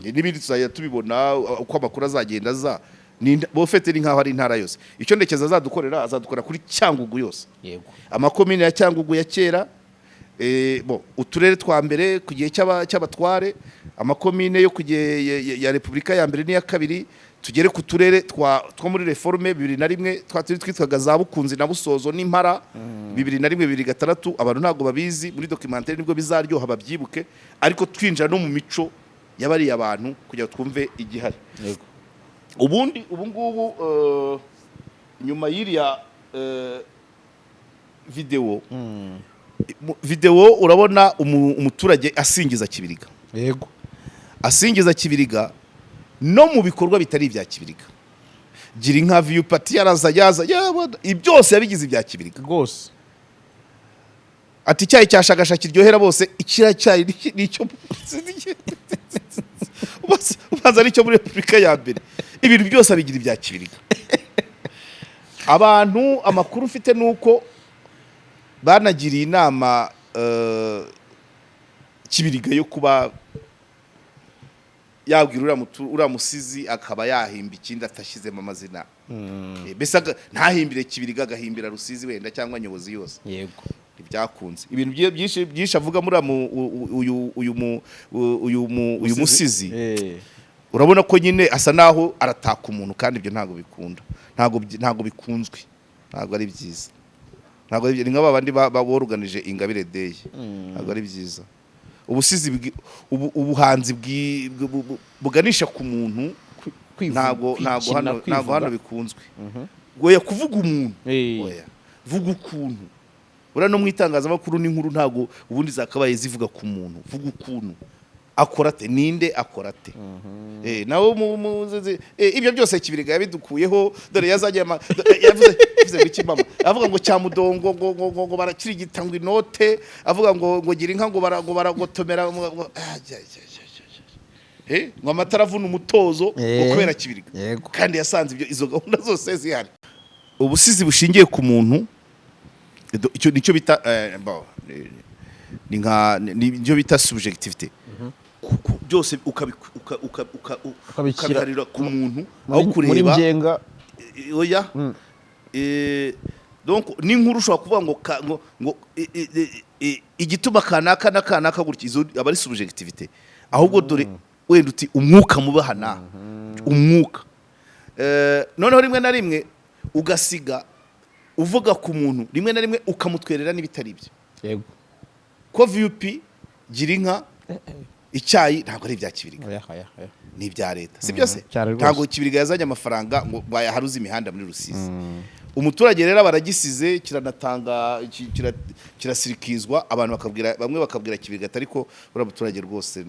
N'ibindi tuzajya tubibona uko amakuru azagenda aza. Ni bofete ni nkaho ari intara yose. Icyo Ndekezi azadukorera, azadukorera kuri Cyangugu yose, amakomine ya Cyangugu ya kera, bo uturere twa mbere ku gihe cy'abatware, amakomine yo ku gihe ya repubulika ya mbere n'iya kabiri, tugere ku turere two muri réforme 2001, twa turi twitwaga za Bukunzi na Busozo n'impara, 2001, 2006. Abantu ntabwo babizi. Muri documentaire nibwo bizaryoha babyibuke, ariko twinjira no mu mico y'abariya bantu kugira ngo twumve igihari. Ubundi ubu ngubu, nyuma y'iriya videwo, videwo urabona umuturage asingiza Kibiriga. Asingiza Kibiriga no mu bikorwa bitari ibya Kibiriga. Gira inka viyupati yaraza yaza yabona byose yabigize ibya Kibiriga. Ati icyayi cya Shagasha kiryohera bose. Ikiriya cyayi ni icyo ubanza ari icyo muri repubulika ya mbere. Ibintu byose abigira ibya Kibiriga. Abantu, amakuru ufite ni uko banagiriye inama Kibiriga yo kuba yabwira uriya musizi akaba yahimba ikindi atashyizemo amazina. Mbese ntahimbire Kibiriga, agahimbira Rusizi wenda cyangwa Nyobozi yose. Ntibyakunze. Ibintu byinshi byinshi avuga muri uyu uyu mu uyu mu uyu musizi, urabona ko nyine asa naho arataka umuntu, kandi ibyo ntabwo bikunda, ntabwo bikunzwe, ntabwo ari byiza, ntabwo ari ni nka babandi boruganije Ingabire Day. Ntabwo ari byiza. Ubusizi ubuhanzi buganisha ku muntu ntabwo hano, ntabwo hano bikunzwe. Goya kuvuga umuntu. Oya, vuga ukuntu. Uriya no mu itangazamakuru n'inkuru ntabwo ubundi zakabaye zivuga ku muntu. Vuga ukuntu akora ate, ninde akora ate. Nawe ibyo byose Kibiriga yabidukuyeho. Dore yazagiye yavuze ngo iki mama, avuga ngo cyamudongo ngo barakirigita ngo inote, avuga ngo gira inka ngo baragotomera ngo ah, jya, jya, jya, jya, jya. Ngo amatara avuna umutozo ngo kubera Kibiriga. Kandi yasanze ibyo izo gahunda zose zihari. Ubusizi bushingiye ku muntu, icyo nicyo bita bon, ni nka ni byo bita subjectivité. Byose Ukabishyira ukabiharira ku muntu aho muri kureba ngenga. Oya. Donc n'inkuru ushobora kuvuga ngo ngo igituma kanaka na kanaka gutya, izo aba ari subjectivité. Ahubwo dore wenda uti umwuka muba hana umwuka. Noneho rimwe na rimwe ugasiga uvuga ku muntu, rimwe na rimwe ukamutwerera n'ibitari byo. Ko VUP, gira inka, icyayi ntabwo ari ibya Kibiriga. Oya, oya, oya. Ni ibya leta, si byose. Cyane rwose. Ntabwo Kibiriga yazanye amafaranga ngo bayaharuze imihanda muri Rusizi. Umuturage rero baragisize, kiranatanga kirasirikizwa, abantu bakabwira, bamwe bakabwira Kibiriga ati ariko uriya muturage rwose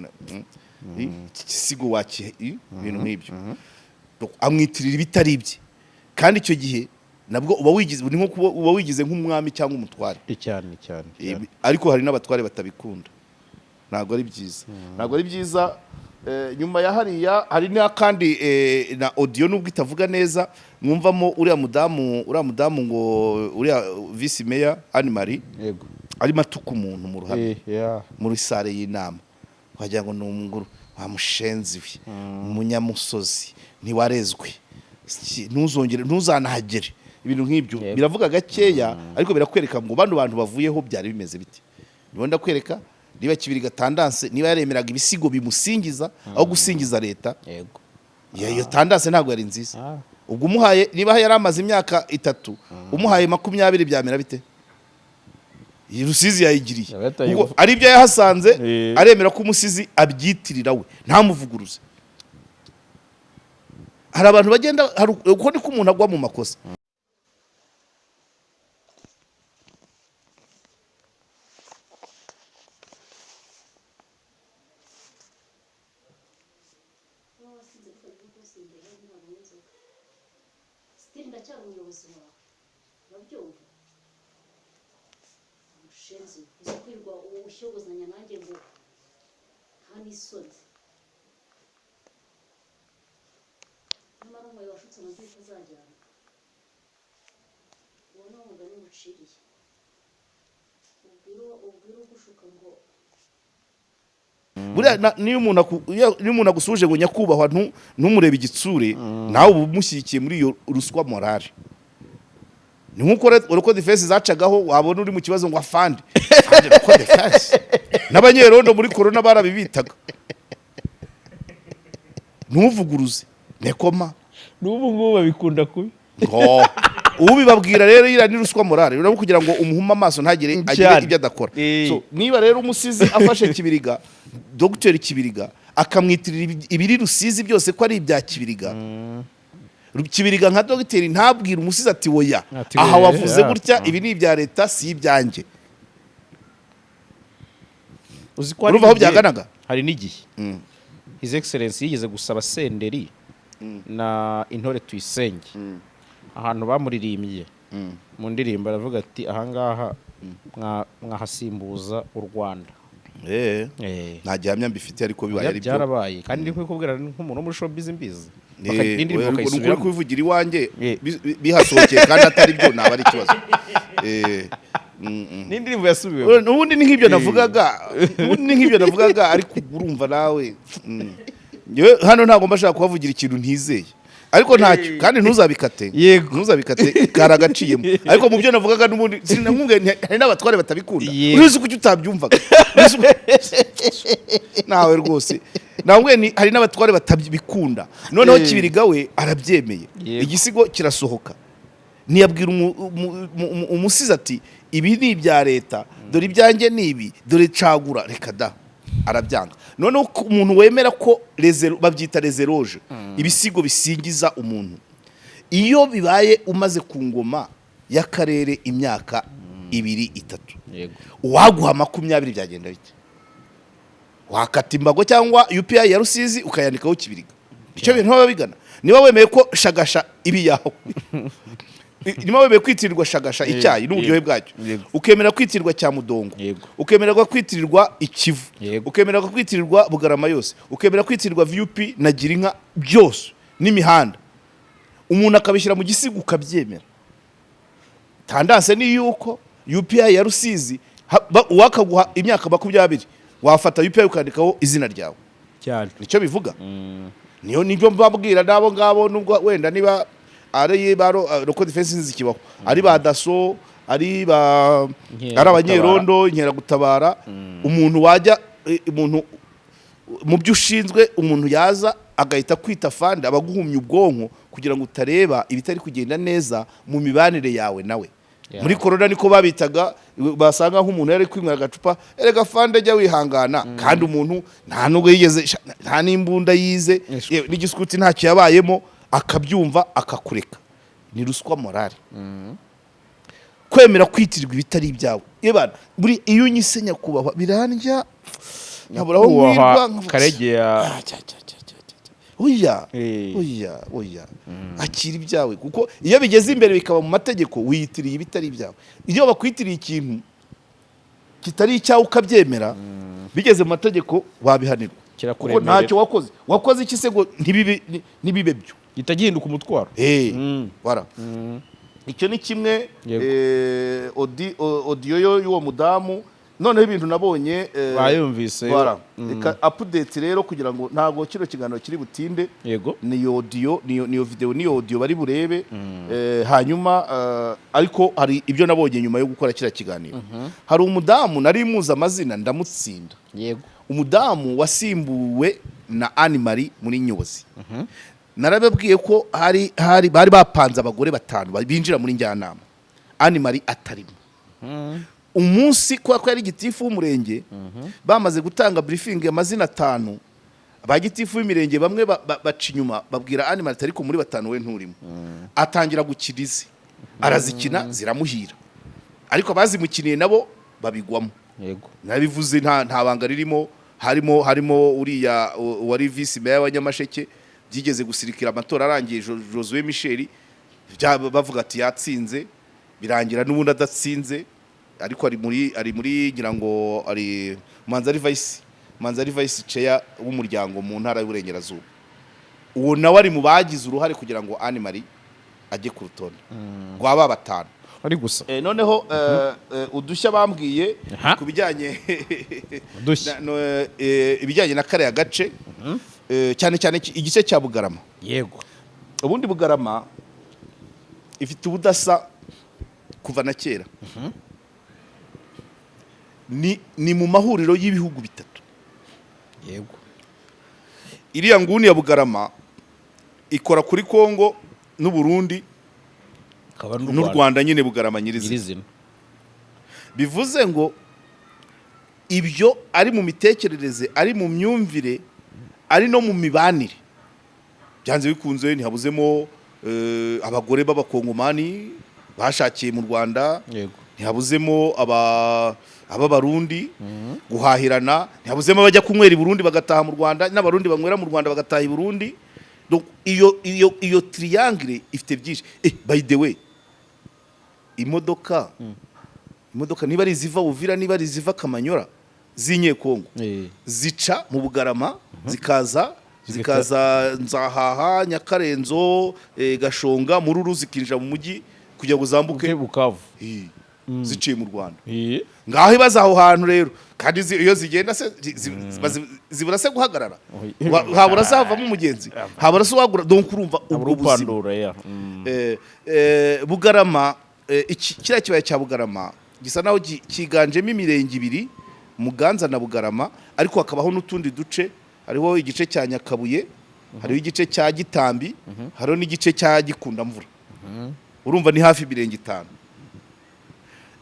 iki gisigo waki ibintu nk'ibyo. Donc, amwitirira ibitari ibye, kandi icyo gihe Nabwo uba wigize, ni nko kuba uba wigize nk'umwami cyangwa umutware. Cyane cyane. Ariko hari n'abatware batabikunda, ntabwo ari byiza, ntabwo ari byiza. Nyuma ya hariya hari n'akandi na audio, nubwo itavuga neza, mwumvamo uriya mudamu ngo uriya vice mayor Anne Marie arimo atuka umuntu mu ruhame muri salle y'inama, wagira ngo ni umuguru wa mushenzi we, umunyamusozi, ntiwarezwe, ntuzongere, ntuzanahagere, ibintu nk'ibyo. Biravuga gakeya, ariko birakwereka ngo bano bantu bavuyeho byari bimeze bite. Niba ndakwereka niba Kibiri tendance, niba yaremeraga ibisigo bimusingiza aho gusingiza leta, iyo tendance ntabwo yari nziza. Ubwo umuhaye, niba yari amaze imyaka 3, umuhaye 20 byamera bite? Iyi Rusizi yayigiriye. Yaba yataye Ubwo ari ibyo yahasanze, aremera ko umusizi abyitirira we, ntamuvuguruze. Hari abantu bagenda, hari uko niko umuntu agwa mu makosa. Kuba wasinze bikaba rwose imbere ntabwo inzoga, still ndacyari umuyobozi wawe, urabyumva? Umushenzi, uzi kwirirwa ushyogozanya nanjye ngo nta n'isoni. Nyamara umwayi washutse amabyi utazajyana, uwo ni wo mugani nguciriye. Ubwire ugushuka ngo Buriya niyo umuntu agusuje ngo nyakubahwa, ntumurebe igitsure, nawe uba umushyigikiye muri iyo ruswa morale. Ni nk'uko Roko Defense zacagaho, wabona uri mu kibazo ngo afande, afande Roko Defense. N'abanyerondo muri corona barabibitaga, ntuvuguruze nekoma. N'ubu ngubu babikunda kubi. Ngo ubibabwira rero, iriya ni ruswa morale, urabona, kugira ngo umuhume amaso ntagire agire ibyo adakora. So, niba rero umusizi afashe Kibiriga, Dr Kibiriga, akamwitirira ibiri Rusizi byose ko ari ibya Kibiriga, Kibiriga nka dogiteri ntabwire umusizi ati woya, Ati aha oya, wavuze gutya, ibi ni ibya leta, si ibyanjye. Uzi ko hari Urumva aho byaganaga? Hari n'igihe His Excellence yigeze gusaba Senderi na Intore Tuyisenge ahantu bamuririmbye mu ndirimbo, aravuga ati ahangaha mwahasimbuza u Rwanda. Nta gihamya mbifite, ariko bibaye ari byo. Byarabaye, kandi ndi kubikubwira nk'umuntu wo muri showbiz mbizi. N'indirimbo Oya, ni ukuri. bakayisubiramo. Kubivugira iwanjye bihasohokeye kandi atari byo, naba ari ikibazo. N'indirimbo yasubiwemo. Ubundi ni nk'ibyo navugaga, ariko urumva nawe. Njyewe hano ntabwo mba nshaka kuhavugira ikintu ntizeye, ariko ntacyo, kandi ntuzabikate. Ntuzabikate, karagaciyemo. Ariko mu byo navugaga n'ubundi sinamubwiye nti hari n'abatware batabikunda. Urizi kuki utabyumvaga? Nawe rwose namubwiye nti hari n'abatware batabikunda. Noneho Kibiriga we arabyemeye. Igisigo kirasohoka, ntiyabwira umusizi ati ibi ni ibya leta, dore ibyanjye ni ibi, dore cagura, reka da, arabyanga. Noneho ko umuntu wemera ko babyita les éloges, ibisigo bisingiza umuntu, iyo bibaye umaze ku ngoma y'akarere imyaka 2, 3, uwaguha 20 byagenda bite? Wakata imbago cyangwa UPI ya Rusizi ukayandikaho Kibiriga. Icyo bintu baba bigana, niba wemeye ko Shagasha ibi yawe, niba wemeye kwitirirwa Shagasha icyayi n'uburyohe bwacyo, ukemera kwitirirwa Cyamudongo, ukemererwa kwitirirwa Ikivu, ukemererwa kwitirirwa Bugarama yose, ukemera kwitirirwa VUP na Girinka byose n'imihanda, umuntu akabishyira mu gisigo ukabyemera, tendance ni yuko UPI ya Rusizi uwakaguha imyaka 20 wafata UPI ukandikaho izina ryawe. Nicyo bivuga. Niyo nibyo mbabwira n'abo ngabo, nubwo wenda niba ari ba Roko Defense zikibaho, ari ba DASSO, ari ba Inkeragutabara. ari abanyerondo, inkeragutabara, umuntu wajya umuntu mu byo ushinzwe, umuntu yaza agahita kwita fande, abaguhumya ubwonko kugira ngo utareba ibitari kugenda neza mu mibanire yawe nawe. Muri corona niko babitaga, basanga nk'umuntu yari kwinywera agacupa, erega fande jya wihangana, kandi umuntu nta nubwo yigeze nta n'imbunda yize, yewe n'igiskuti ntacyo yabayemo, akabyumva akakureka. Ni ruswa morale, kwemera kwitirirwa ibitari ibyawe. Yebana buri iyo unyise nyakubahwa birandya, nkabura aho nkwirwa, Nyakubahwa nkavuga, Karegeya. Ah, cya, cya, cya, cya, cya, cya. Oya. Oya, oya, akira ibyawe, kuko iyo bigeze imbere bikaba mu mategeko, wiyitiriye ibitari ibyawe. Iyo bakwitiriye ikintu kitari icyawe ukabyemera, bigeze mu mategeko wabihanirwa, kuko Kirakuremerera. ntacyo wakoze. Wakoze iki se ngo ntibibe byo? Gihita gihinduka umutwaro. Voilà. Icyo ni kimwe. Audio yo y'uwo mudamu, noneho ibintu nabonye Bayumvise. Voilà. Reka update rero, kugira ngo ntabwo kino kiganiro kiri butinde. Niyo audio, niyo video, niyo audio bari burebe. Hanyuma ariko hari ibyo nabonye nyuma yo gukora kiriya kiganiro. Hari umudamu nari muzi amazina, ndamutsinda. Umudamu wasimbuwe na Anne Marie muri nyobozi. Narababwiye ko hari bari bapanze abagore batanu binjira muri njyanama, Anne Marie atarimo. Umunsi kubera ko yari gitifu w'umurenge, bamaze gutanga briefing, amazina atanu, ba gitifu w'imirenge bamwe baca inyuma babwira Anne Marie, ariko muri batanu we nturimo. Atangira gukina ize, arazikina ziramuhira, ariko abazimukiniye nabo babigwamo. Nabivuze, nta banga ririmo. Harimo uriya wari vice meya wa Nyamasheke, byigeze gusirikira amatora arangiye, Josue Michel, bavuga ati yatsinze, birangira n'ubundi adatsinze, ariko ari muri ngira ngo ari manza ari vice chair w'umuryango mu ntara y'Uburengerazuba. Uwo nawe ari mu bagize uruhare kugira ngo Anne Marie ajye ku rutonde rwa ba batanu. Ari gusa. Noneho udushya bambwiye ku bijyanye Udushya. no, ibijyanye na kariya gace, cyane cyane igice cya Bugarama. Ubundi Bugarama ifite ubudasa kuva na kera, ni mu mahuriro y'ibihugu bitatu. Iriya nguni ya Bugarama ikora kuri Kongo n'u Burundi Akaba n'u Rwanda nyine, Bugarama nyirizina. Nyirizina. Bivuze ngo ibyo ari mu mitekerereze, ari mu myumvire, ari no mu mibanire, byanze bikunze ntihabuzemo abagore b'Abakongomani bashakiye mu Rwanda, ntihabuzemo ab'Abarundi guhahirana, ntihabuzemo abajya kunywera i Burundi bagataha mu Rwanda, n'Abarundi banywera mu Rwanda bagataha i Burundi. Donc, iyo triangle ifite byinshi. By the way, imodoka niba ari iziva Uvira, niba ari iziva Kamanyora z'Inyekongo, zica mu Bugarama, zikaza zikaza Nzahaha, Nyakarenzo, Gashonga, Mururu, zikinjira mu mujyi kugira ngo zambuke Bukavu. Ziciye mu Rwanda. Ngaho ibaze aho hantu rero. Kandi iyo zigenda se zibura se guhagarara? Oya. Habura se havamo umugenzi? Habura se wagura? Donc urumva Habura ubwo buzima. upandura ya. Bugarama, kiriya kibaya cya Bugarama gisa naho cyiganjemo imirenge ibiri, Muganza na Bugarama, ariko hakabaho n'utundi duce. Hariho igice cya Nyakabuye, hariho igice cya Gitambi, hariho n'igice cya Gikundamvura. Urumva ni hafi imirenge itanu.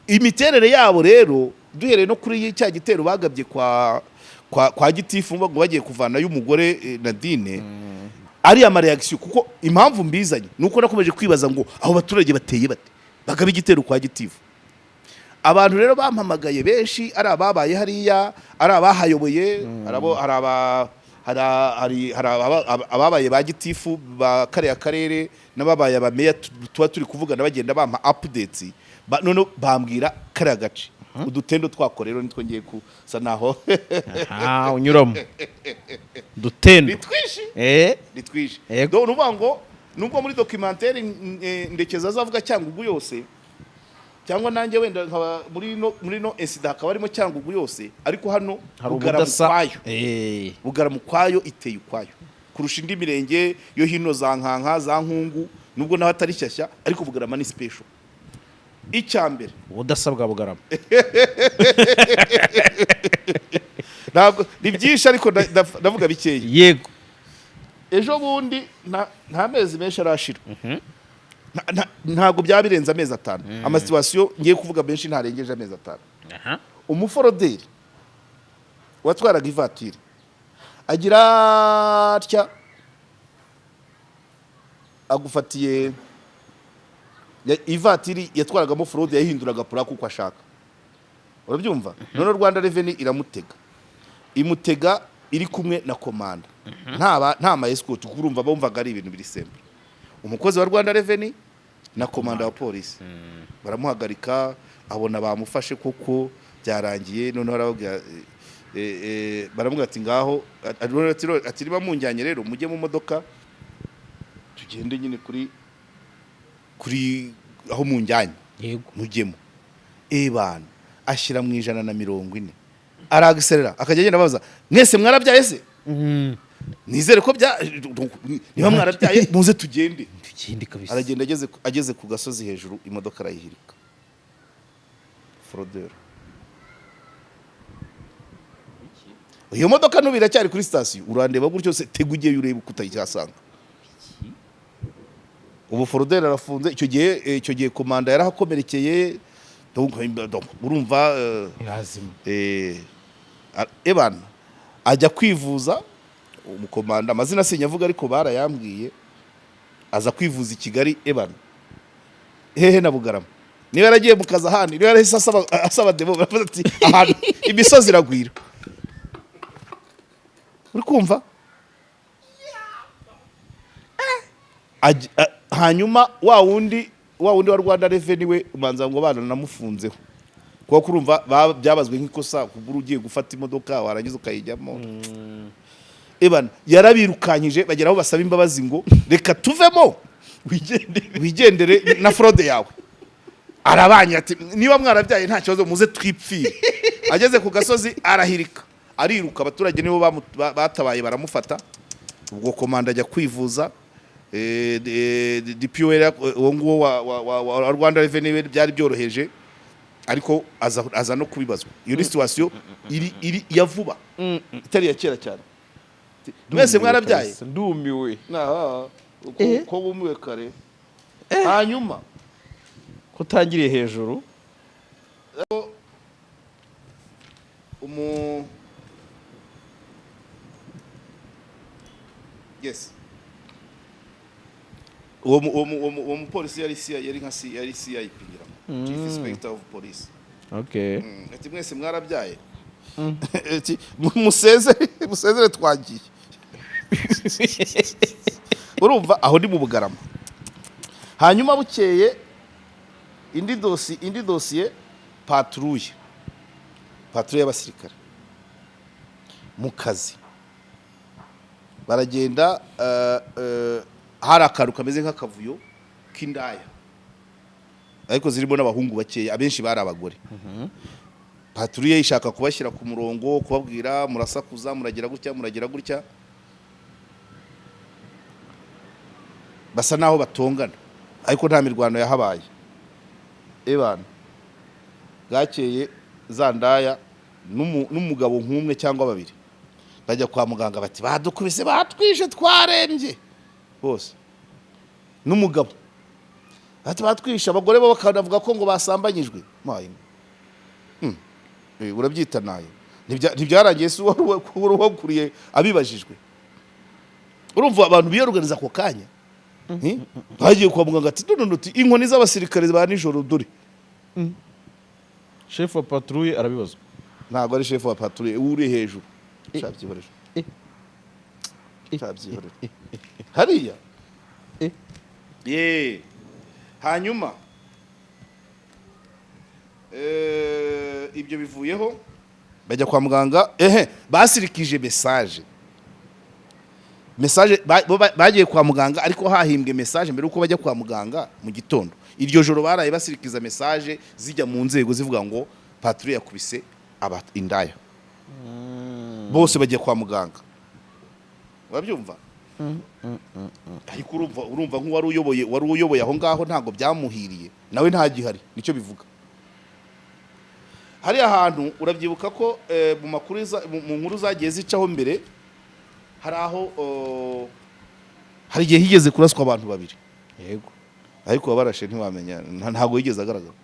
Imiterere yabo rero, duhereye no kuri cya gitero bagabye kwa gitifu ngo bagiye kuvanayo umugore Nadine, ariya ma réaction, kuko impamvu mbizanye nuko nakomeje kwibaza ngo abo baturage bateye bate bagaba igitero kwa gitifu. Abantu rero bampamagaye benshi, ari ababaye hariya, ari abahayoboye, hari abo hari aba hari hari hari ababaye ba gitifu ba kariya karere n'ababaye abameya, tuba turi kuvugana, bagenda bampa updates. None bambwira kariya gace udutendo twako rero nitwo ngiye kusa naho Aha unyuramo dutendo. Ni twinshi. Ni twinshi. Donc nuvuga ngo nubwo muri documentaire Ndekezi azavuga Cyangugu yose, cyangwa nanjye wenda nkaba muri no incident hakaba harimo Cyangugu yose, ariko hano Hari Bugarama ubudasa. ukwayo. Bugarama ukwayo, iteye ukwayo kurusha indi mirenge yo hino, za Nkanka, za Nkungu, nubwo naho atari shyashya, ariko Bugarama ni special. Icya mbere, Ubudasa bwa Bugarama. Ntabwo ni byinshi, ariko ndavuga bikeya. Ejo bundi nta mezi menshi arashira, ntabwo byaba birenze amezi 5. Ama situation ngiye kuvuga menshi ntarengeje amezi 5. Umuforoderi watwaraga ivatiri agira atya, agufatiye ivatiri yatwaragamo fraude, yahinduraga plaque uko ashaka, urabyumva? None Rwanda Revenue iramutega, imutega. Iri kumwe na komanda, nta ma escort, kuko urumva bumvaga ari ibintu biri simple. Umukozi wa Rwanda Revenue na komanda wa polisi baramuhagarika, abona bamufashe koko byarangiye. Noneho arababwira, baramubwira ati ngaho, ati niba munjyanye rero mujye mu modoka tugende nyine kuri aho munjyanye. Mujyemo. Ebana, ashyira mu 140, aragiserera, akajya agenda abaza: "Mwese mwarabyaye se? Nizere ko bya niba mwarabyaye muze tugende." Tugende kabisa. Aragenda, ageze ku gasozi hejuru, imodoka arayihirika. Fraudeur. Iyo modoka n'ubu iracyari kuri sitasiyo. Urandeba gutyo se? Tega ugiye urebe uko utayicyasanga. Ubu fraudeur arafunze. Icyo gihe komanda yarahakomerekeye. Donc, urumva, Irazima. Ebana, ajya kwivuza umukomanda, amazina sinyavuga ariko barayambwiye, aza kwivuza i Kigali. Ebana, hehe na Bugarama, niba yaragiye mu kazi ahandi, niba yarahise asaba demo, baravuga ati ahantu imisozi iragwira. Uri kumva? Hanyuma wa wundi wa Rwanda Revenue we, umanza ngo bananamufunzeho, kuko urumva byabazwe nk'ikosa kubura ugiye gufata imodoka warangiza ukayijyamo. Ebana, yarabirukanyije, bagera aho basaba imbabazi ngo reka tuvemo, wigendere, wigendere na fraude yawe. Arabanye ati niba mwarabyaye nta kibazo, muze twipfire. Ageze ku gasozi arahirika, ariruka. Abaturage nibo batabaye baramufata. Ubwo komanda ajya kwivuza. DPO uwo nguwo wa Rwanda Revenue byari byoroheje, ariko aza no kubibazwa. Iyo ni situation iri ya vuba, itari iya kera cyane. Mwese mwarabyaye? Ndumiwe. Aha, ko wumiwe kare. Hanyuma Kutangiriye hejuru. Yes, uwo mupolisi yari CI, yari nka C, yari CIP ngira ngo, Chief Inspector of Police. Ati mwese mwarabyaye? Ati musezere, musezere, twagiye. Urumva aho ni mu Bugarama. Hanyuma bukeye indi dosiye, patrouille y'abasirikare mu kazi, baragenda, hari akantu kameze nk'akavuyo k'indaya, ariko zirimo n'abahungu bakeya, abenshi bari abagore. Patrouille ishaka kubashyira ku murongo, kubabwira murasakuza, muragira gutya, muragira gutya. Basa naho batongana, ariko nta mirwano yahabaye. Ebana, bwakeye za ndaya n'umugabo nk'umwe cyangwa babiri bajya kwa muganga, bati badukubise, batwishe, twarembye bose. N'umugabo ati batwishe. Abagore bo bakanavuga ko ngo basambanyijwe. Mayi. Urabyita nayo. Ntibyarangiye si wari wakuriye abibajijwe? Urumva abantu biyoruganiza ako kanya. Bagiye kwa muganga, ati none uti inkoni z'abasirikare ba nijoro dore. Chef wa patrouille arabibazwa? Ntabwo ari chef wa patrouille, uri hejuru. Shabyihorera. Shabyihorera hariya. Ye, hanyuma ibyo bivuyeho, bajya kwa muganga. Ehe, basirikije message, bo bagiye kwa muganga, ariko hahimbwe message mbere uko bajya kwa muganga mu gitondo. Iryo joro baraye basirikiza message zijya mu nzego zivuga ngo patrouille yakubise aba indaya bose, bagiye kwa muganga. Urabyumva? Ariko urumva nk'uwari uyoboye, wari uyoboye aho ngaho, ntabwo byamuhiriye, nawe ntagihari. Nicyo bivuga. Hariya hantu urabyibuka ko mu makuru mu nkuru zagiye zicaho mbere, hari aho hari igihe higeze kuraswa abantu babiri. Ariko uwabarashe ntiwamenya, ntabwo yigeze agaragara.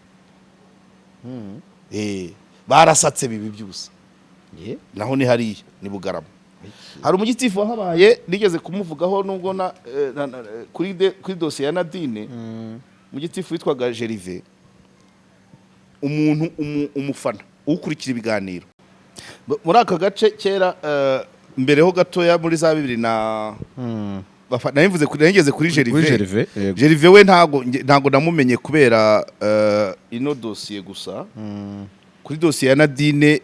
Barasatse bibi by'ubusa. Naho ni hariya ni Bugarama, hari umugitifu wahabaye nigeze kumuvugaho, nubwo na kuri dosiye ya Nadine. Umugitifu witwaga Jerive, umuntu umufana ukurikira ibiganiro. Muri aka gace kera. Mbere ho gatoya, muri za bibiri na nari mvuze nari ngeze kuri Kuri Gervais. Gervais, yego. Gervais we ntago namumenye kubera ino dosiye gusa. Kuri dosiye ya Nadine,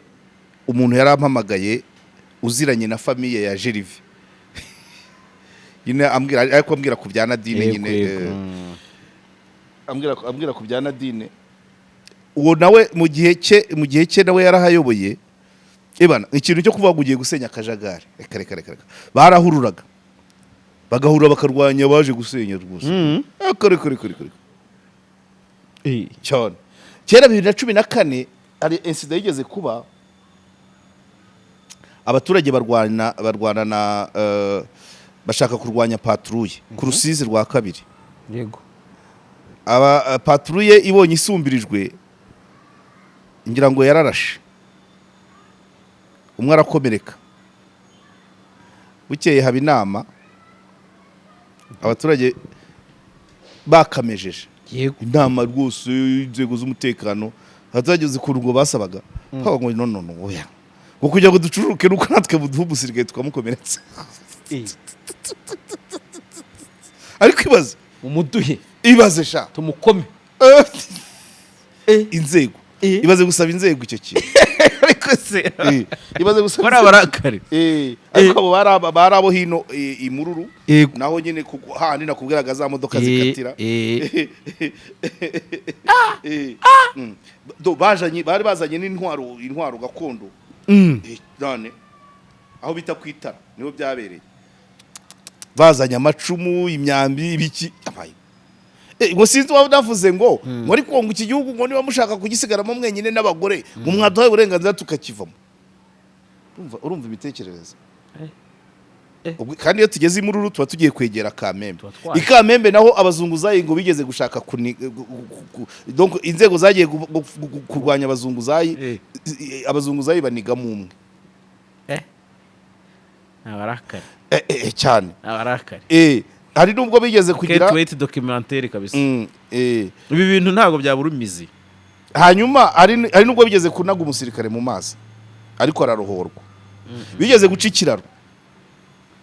umuntu yarampamagaye uziranye na famille ya Gervais nyine, ambwira, ariko ambwira ku bya Nadine nyine. Ambwira ku bya Nadine. Uwo nawe mu gihe cye nawe yarahayoboye. Ebana, ikintu cyo kuvuga ngo ugiye gusenya akajagari, reka reka reka reka, barahururaga, bagahurura, bakarwanya baje gusenya rwose. Reka reka reka reka reka. Cyane kera 2014 hari incident yigeze kuba, abaturage barwana na bashaka kurwanya patrouille ku Rusizi rwa kabiri. Aba patrouille ibonye isumbirijwe, ngira ngo yararashe, umwe arakomereka. Bukeye haba inama, abaturage bakamejeje inama rwose, inzego z'umutekano. Abaturage ukuntu ngo basabaga, bavuga ngo no no no, oya, ngo kugira ngo ducururuke nuko natwe buduha umusirikare tukamukomeretsa. Ariko ibaze. Umuduhe. Ibaze sha. Tumukome. Inzego, ibaze gusaba inzego icyo kintu. Ariko se Ibaze gusaba bari abarakare. Ariko abo bari abo hino, imururu. Naho nyine hahandi nakubwiraga za modoka zikatira. Bari bazanye n'intwaro, intwaro gakondo. None aho bita ku itara niho byabereye, bazanye amacumu, imyambi, ibiki. Abaye ngo sinzi waba navuze ngo ariko ngo iki gihugu, ngo niba mushaka kugisigaramo mwenyine n'abagore, ngo mwaduhaye uburenganzira tukakivamo. Urumva imitekerereze. Kandi iyo tugeze imururu tuba tugiye kwegera Kamembe. Tuba twaje. I Kamembe naho abazunguzayi ngo bigeze gushaka donc inzego zagiye kurwanya abazunguzayi, abazunguzayi banigamo umwe. Abarakare. Cyane. Abarakare. Hari nubwo bigeze kugira Can't wait documentaire kabisa. Ibi bintu ntabwo byabura imizi. Hanyuma hari nubwo bigeze kunaga umusirikare mu mazi ariko ararohorwa. Bigeze guca ikiraro,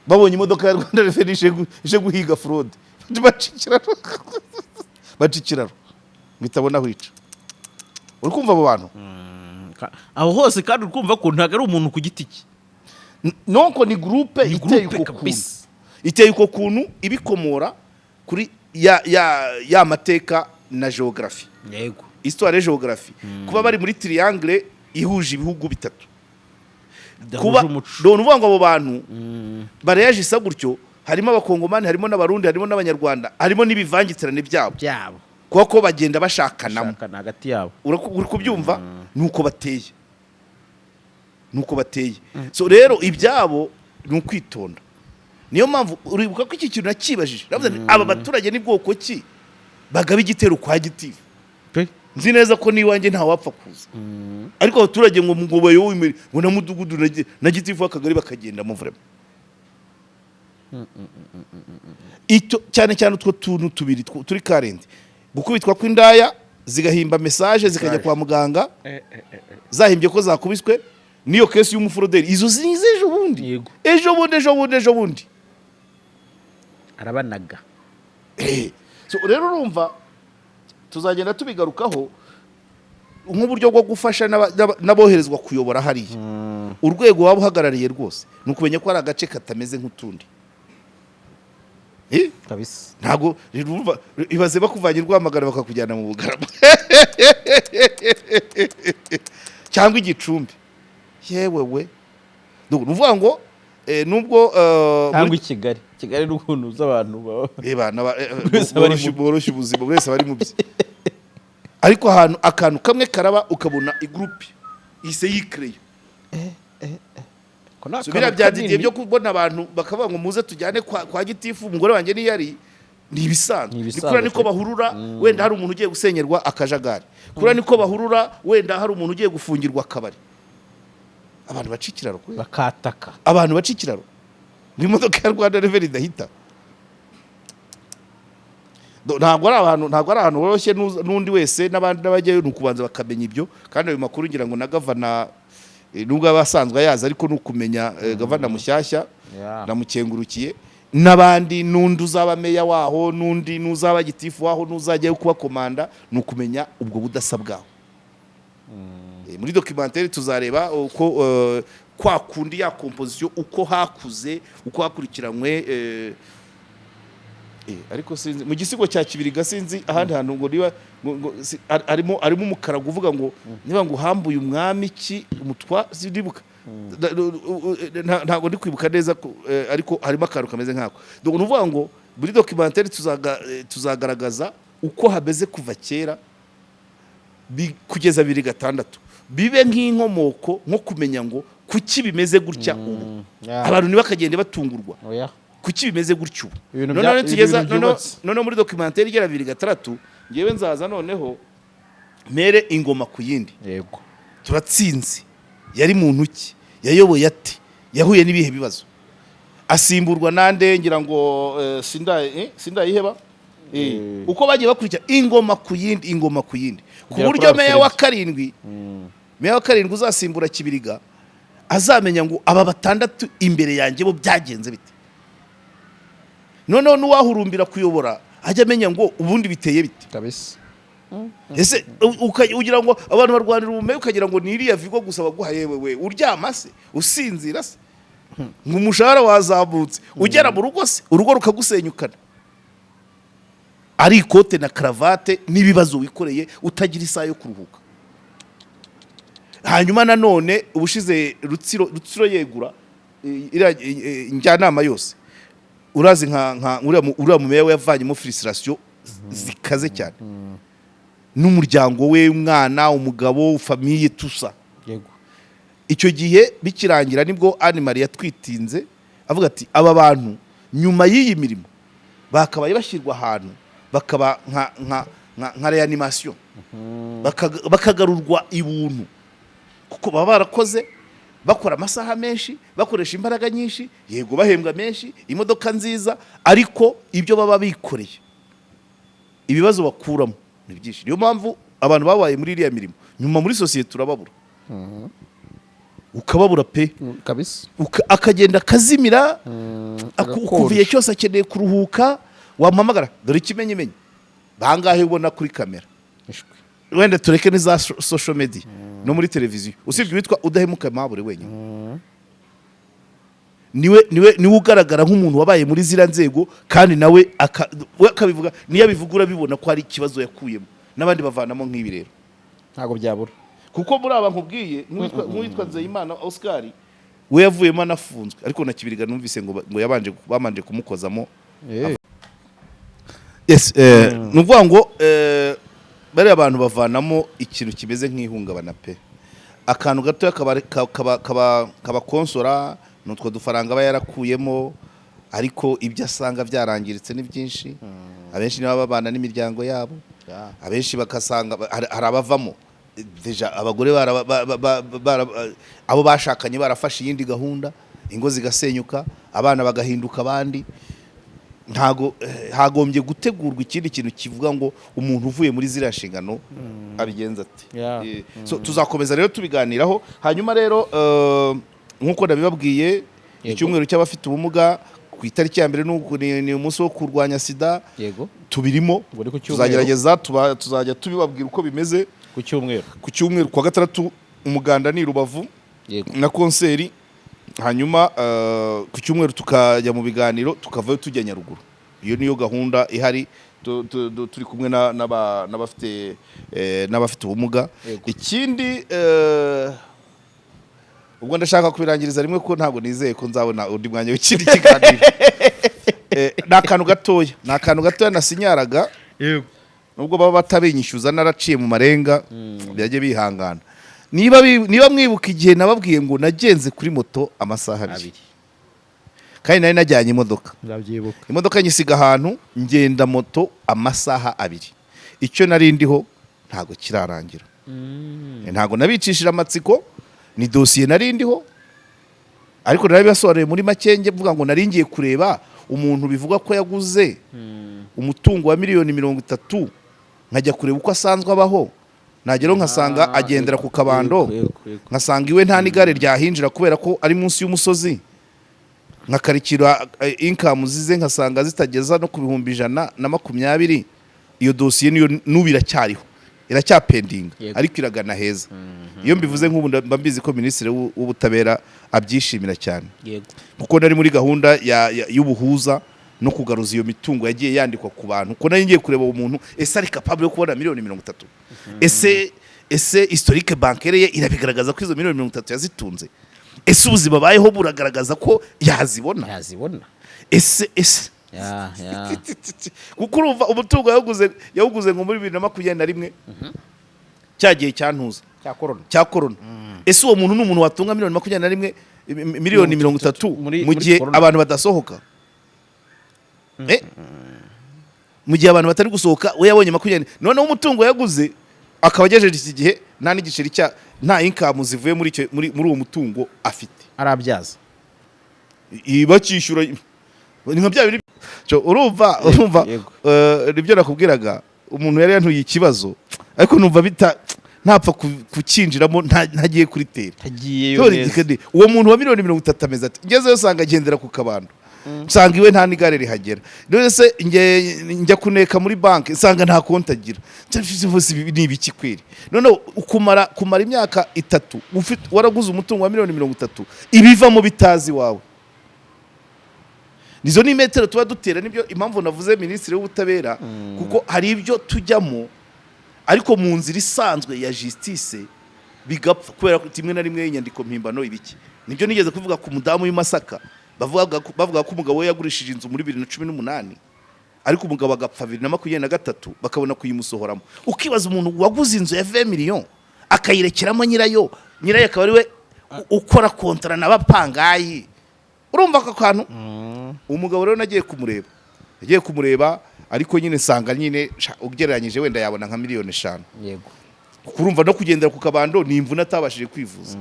babonye imodoka ya Rwanda Revenue ije guhiga fraude, baca ikiraro, baca ikiraro ngo itabona aho ica. Uri kumva abo bantu? Aho hose kandi uri kumva ko ntabwo ari umuntu ku giti cye. Nonko ni groupe Ni iteye groupe uko kuntu. kabisa. Iteye uko kuntu, ibikomora kuri ya mateka na géographie, histoire et géographie, kuba bari muri triangle ihuje ibihugu bitatu, kuba Dahuje umuco. Dore uvuga ngo abo bantu bareyajisa gutyo, harimo Abakongomani, harimo n'Abarundi, harimo n'Abanyarwanda, harimo n'ibivangitirane byabo, byabo, kuko bagenda bashakanamo. Shakana hagati yabo. Uri kubyumva nuko bateye, nuko bateye. So rero ibyabo ni ukwitonda. Niyo mpamvu uribuka ko iki kintu nakibajije, navuze nti, aba baturage ni bwoko ki bagaba igitero kwa gitifu? Pe. Nzi neza ko n'iwanjye ntawapfa kuza, ariko abaturage ngo bayobowe ngo na mudugudu na gitifu w'akagari bakagenda muvurema. Icyo cyane cyane, utwo tuntu tubiri turi karende: gukubitwa kw'indaya zigahimba message, zikajya kwa muganga zahimbye ko zakubiswe, n'iyo case y'umuforoderi. Izo zize ejo bundi. Ejo bundi, ejo bundi, ejo bundi. Arabanaga. So rero urumva tuzagenda tubigarukaho nk'uburyo bwo gufasha n'aboherezwa kuyobora hariya. Urwego waba uhagarariye rwose, ni ukumenya ko hari agace katameze nk'utundi. Kabisa. Ntabwo urumva, ibaze bakuvanye i Rwamagana bakakujyana mu Bugarama cyangwa Igicumbi, yewe we. Ni ukuvuga ngo nubwo Cyangwa i Kigali. Kigali n'ukuntu z'abantu baba Eba, Buri wese aba ari boroshya ubuzima, buri wese aba ari mu bye. Ariko ahantu akantu kamwe karaba, ukabona igurupe ihise yikereye. Ko ni So biriya akantu bya Didier kanini. byo kubona abantu bakavuga ngo muze tujyane kwa gitifu, umugore wanjye niyo ari, ni ibisanzwe. Ni Ni ibisanzwe kuriya niko pe. bahurura, wenda hari umuntu ugiye gusenyerwa akajagari. Kuriya niko bahurura, wenda hari umuntu ugiye gufungirwa akabari. Abantu baca ikiraro kubera Bakataka. Abantu baca ikiraro ngo imodoka ya Rwanda Revenue idahita. Ntabwo ari ahantu horoshye n'undi wese n'abandi n'abajyayo, ni ukubanza bakamenya ibyo. Kandi ayo makuru ngira ngo na gavana Nubwo aba asanzwe ayazi, ariko ni ukumenya gavana mushyashya namukengurukiye n'abandi, n'undi uzaba meya waho, n'undi n'uzaba gitifu waho, n'uzajyayo kuba komanda, ni ukumenya ubwo budasa bwaho. Muri documentaire tuzareba uko kwa kundi ya composition, uko hakuze, uko hakurikiranywe. Ariko sinzi mu gisigo cya Kibiriga, sinzi ahandi hantu ngo niba ngo harimo umukarago uvuga ngo niba ngo uhambuye umwami iki umutwa, sindibuka. Ntabwo ndi kwibuka neza ariko harimo akantu kameze nk'ako. Donc ni ukuvuga ngo muri documentaire tuzagaragaza uko hameze kuva kera kugeza 2006, bibe nk'inkomoko nko kumenya ngo kuki bimeze gutya ubu, abantu ntibakagende batungurwa. Oya. Kuki bimeze gutyo ubu? Ibintu Noneho nitugeza ibintu byubatse. Noneho muri documentaire igera 2006, ngewe nzaza noneho mere ingoma ku yindi. Turatsinze yari muntu ki, yayoboye ate, yahuye n'ibihe bibazo, asimburwa nande? Ngira ngo sindayiheba. Uko bagiye bakurikira ingoma ku yindi, ingoma ku yindi, ku Kugera buryo kuri meya Alfred. wa karindwi, meya wa karindwi uzasimbura Kibiriga azamenya ngo aba batandatu imbere yanjye bo byagenze bite. Noneho n'uwahurumbira kuyobora ajya amenya ngo ubundi biteye bite. Ese ugira ngo abantu barwanira ubumenyi, ukagira ngo ni iriya vigo gusa baguha? Yewe we, uryama se, usinzira se, ngo umushahara wazamutse, ugera mu rugo se urugo rukagusenyukana, ari ikote na karavate n'ibibazo wikoreye, utagira isaha yo kuruhuka. Hanyuma nanone ubushize Rutsiro yegura iriya njyanama yose, urazi nka uriya mumeya we yavanyemo frustration zikaze cyane n'umuryango we, umwana, umugabo, famille, tusa. Icyo gihe bikirangira nibwo Anne Marie yatwitinze avuga ati aba bantu nyuma y'iyi mirimo bakabaye bashyirwa ahantu bakaba nka réanimation, bakagarurwa ibuntu, kuko baba barakoze, bakora amasaha menshi, bakoresha imbaraga nyinshi, yego bahembwa menshi, imodoka nziza, ariko ibyo baba bikoreye, ibibazo bakuramo ni byinshi. Niyo mpamvu abantu babaye muri iriya mirimo nyuma muri sosiyete urababura, ukababura pe. Akagenda akazimira, Agakonja. Kuva igihe cyose akeneye kuruhuka wamuhamagara. Dore ikimenyimenyi, bangahe ubona kuri kamera? Ishwi. Wenda tureke n'iza social media no muri televiziyo, usibye uwitwa Udahemuka Mabure wenyine, niwe ugaragara nk'umuntu wabaye muri ziriya nzego, kandi nawe we akabivuga, niyo abivuga urabibona ko hari ikibazo yakuyemo, n'abandi bavanamo nk'ibi rero. Ntabwo byabura. Kuko muri aba nkubwiye, nk'uwitwa Nzeyimana Oscar we yavuyemo anafunzwe, ariko na Kibiriga numvise ngo yabanje bamanje kumukozamo. Yes, ni ukuvuga ngo bariya bantu bavanamo ikintu kimeze nk'ihungabana pe. Akantu gatoya kabakonsora ni utwo dufaranga aba yarakuyemo, ariko ibyo asanga byarangiritse ni byinshi. Abenshi nibo babana n'imiryango yabo, abenshi bakasanga hari abavamo déjà abagore abo bashakanye barafashe iyindi gahunda, ingo zigasenyuka, abana bagahinduka abandi. Ntago hagombye gutegurwa ikindi kintu kivuga ngo umuntu uvuye muri ziriya nshingano abigenza ate. So tuzakomeza rero tubiganiraho. Hanyuma rero nk'uko nabibabwiye, icyumweru cy'abafite ubumuga ku itariki ya mbere ni umunsi wo kurwanya sida. Tubirimo. Ubwo ni ku cyumweru. Tuzagerageza tuzajya tubibabwira uko bimeze. Ku cyumweru. Ku cyumweru, ku wa gatandatu, umuganda ni i Rubavu na concert. Hanyuma ku cyumweru tukajya mu biganiro, tukavayo tujya Nyaruguru. Iyo niyo gahunda ihari, turi kumwe n'abafite ubumuga. Ikindi ubwo ndashaka kubirangiriza rimwe ko ntabwo nizeye ko nzabona undi mwanya w'ikindi kiganiro. Ni akantu gatoya nasinyaraga, nubwo baba batabinyishyuza naraciye mu marenga, byajye bihangana. Niba mwibuka igihe nababwiye ngo nagenze kuri moto amasaha 2, 2, kandi nari najyanye imodoka. Ndabyibuka. Imodoka nyisiga ahantu, ngenda moto amasaha 2. Icyo nari ndiho ntabwo kirarangira, ntabwo nabicishije amatsiko, ni dosiye nari ndiho, ariko narabibasobanuriye muri make njye mvuga ngo nari ngiye kureba umuntu bivuga ko yaguze umutungo wa miliyoni 30, nkajya kureba uko asanzwe abaho. Nageraho nkasanga agendera ku kabando, Yego, yego, yego. nkasanga iwe nta n'igare ryahinjira kubera ko ari munsi y'umusozi, nkakarikira income zize, nkasanga zitageza no ku 120,000. Iyo dosiye niyo n'ubu iracyariho, iracyapendinga, ariko iragana heza. Iyo mbivuze nk'ubu mba mbizi ko minisitiri w'ubutabera abyishimira cyane, kuko nari muri gahunda y'ubuhuza no kugaruza iyo mitungo yagiye yandikwa ku bantu, kuko nari ngiye kureba uwo muntu: ese ari capable yo kubona miliyoni 30? Ese historique bancaire ye irabigaragaza ko izo miliyoni 30 yazitunze? Ese ubuzima abayeho buragaragaza ko yazibona? Yazibona. Ese Ya, ya. Kuko urumva umutungo yawuguze ngo muri 2021, cya gihe cyantuza Cya corona. Cya corona. Ese uwo muntu ni umuntu watunga miliyoni 21, miliyoni 30 mu Muri gihe corona. abantu badasohoka? Mu gihe abantu batari gusohoka, we yabonye 20. Noneho umutungo yaguze akaba agejeje iki gihe nta n'igiceri cya, nta income zivuye muri icyo muri uwo mutungo afite. Arabyaza. Bakishyura ni nka bya bindi. Cyo, urumva, nibyo nakubwiraga, umuntu yari yantuye ikibazo, ariko numva bita ntapfa kukinjiramo ntagiye kuri terrain. Tagiyeyo Tore neza. Uwo muntu wa miliyoni 30 ameze ati: ngezeyo usanga agendera ku kabando, nsanga iwe nta n'igare rihagera. None se njya kuneka muri banki, nsanga nta konti agira. Nse ibi ni ibiki kweri? Noneho kumara imyaka 3 ufite waraguze umutungo wa miliyoni 30, ibivamo bitazi iwawe. Nizo ni metero tuba dutera. Nibyo impamvu navuze minisitiri w'ubutabera, kuko hari ibyo tujyamo ariko mu nzira isanzwe ya justice bigapfa, kubera ko rimwe na rimwe inyandiko mpimbano, ibiki. Nibyo nigeze kuvuga ku mudamu w'i Masaka, bavuga ko umugabo we yagurishije inzu muri 2018, ariko umugabo agapfa 2023, bakabona kuyimusohoramo. Ukibaza umuntu waguze inzu ya 20 million akayirekeramo nyirayo, nyirayo akaba ari we ukora kontara n'abapangayi. Urumva ako kantu? Umugabo rero nagiye kumureba, yagiye kumureba, ariko nyine nsanga nyine ugereranyije wenda yabona nka miliyoni 5, kuko urumva no kugendera ku kabando ni imvune, atabashije kwivuza.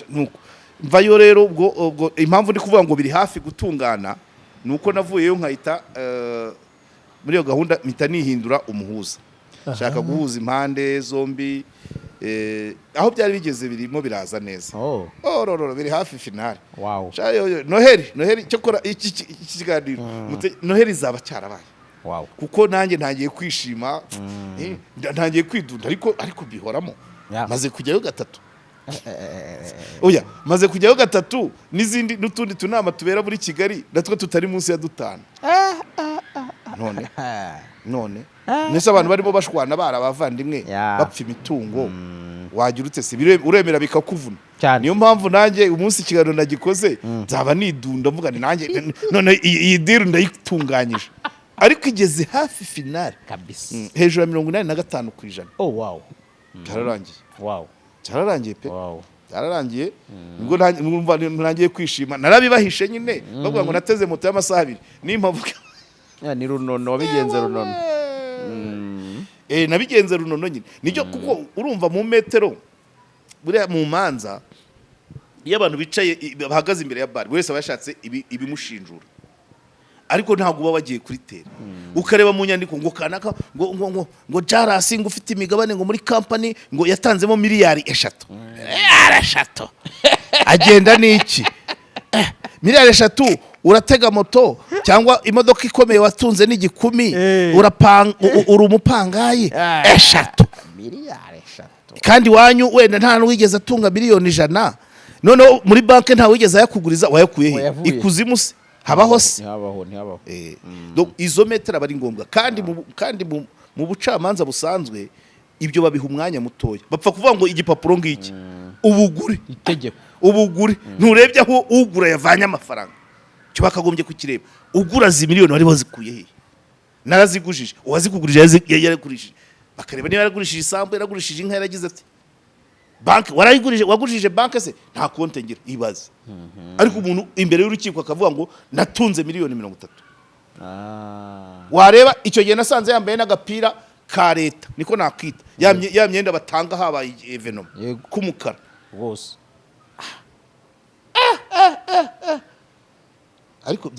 Nuko mvayo rero. Ubwo impamvu ndi kuvuga ngo biri hafi gutungana ni uko navuyeyo nkahita muri iyo gahunda mpita nihindura umuhuza, nshaka guhuza impande zombi. Aho byari bigeze birimo biraza neza. Oh. Oh, roro biri hafi finale. Noheli cyokora iki kiganiro Noheli izaba cyarabaye, kuko nanjye ntangiye kwishima, ntangiye kwidunda, ariko mbihoramo. Maze kujyayo gatatu, oya, maze kujyayo gatatu n'izindi n'utundi tunama tubera muri Kigali natwo tutari munsi ya dutanu. None mbese abantu barimo bashwana, bari abavandimwe, bapfa imitungo, wagira ute se? Uremera bikakuvuna. Cyane. Niyo mpamvu nanjye umunsi ikiganiro nagikoze nzaba nidunda mvuga ni nanjye none iyi deal ndayitunganyije, ariko igeze hafi finale. Kabisa. Hejuru ya 85%. Oh, wow. Byararangiye. Byararangiye pe. Byararangiye. Nibwo numva ntangiye kwishima. Narabibahishe nyine, bavuga ngo nateze moto y'amasaha 2, nimpavuga. Ya, ni runono wabigenze, runono. Nabigenze runono nyine nibyo, kuko urumva mu metero buriya mu manza, iyo abantu bicaye bahagaze imbere ya barre, buri wese aba yashatse ibimushinjura, ariko ntabwo uba wagiye kuri terrain ukareba mu nyandiko ngo kanaka ngo Jarasi ngo ufite imigabane ngo muri company ngo yatanzemo miliyari 3. Miliyari 3 agenda n'iki? Miliyari 3 uratega moto cyangwa imodoka ikomeye watunze n'igikumi, uri umupangayi 3? Miliyari 3. Kandi iwanyu wenda nta n'uwigeze atunga miliyoni 100. Noneho muri banki nta wigeze ayakuguriza, wayakuye he? Wayavuye. Ikuzimu se habaho se? Ntihabaho, ntihabaho. Donc izo metero aba ari ngombwa, kandi mu bucamanza busanzwe ibyo babiha umwanya mutoya. Bapfa kuvuga ngo igipapuro ngiki, ubugure. Itegeko. Ubugure, nturebye aho ugura yavanye amafaranga. Cyo bakagombye kukireba: ugura zi miliyoni wari wazikuye he? Narazigujije, uwazikugurije yaragurishije, bakareba niba yaragurishije isambu, yaragurishije inka, yaragize ati banki warayigurije, wagurishije banki se nta konti ngira. Ibaze, ariko umuntu imbere y'urukiko akavuga ngo natunze miliyoni 30. Wareba icyo gihe nasanze yambaye n'agapira ka leta, niko nakwita ya myenda batanga habaye événement, k'umukara. Rwose. Ariko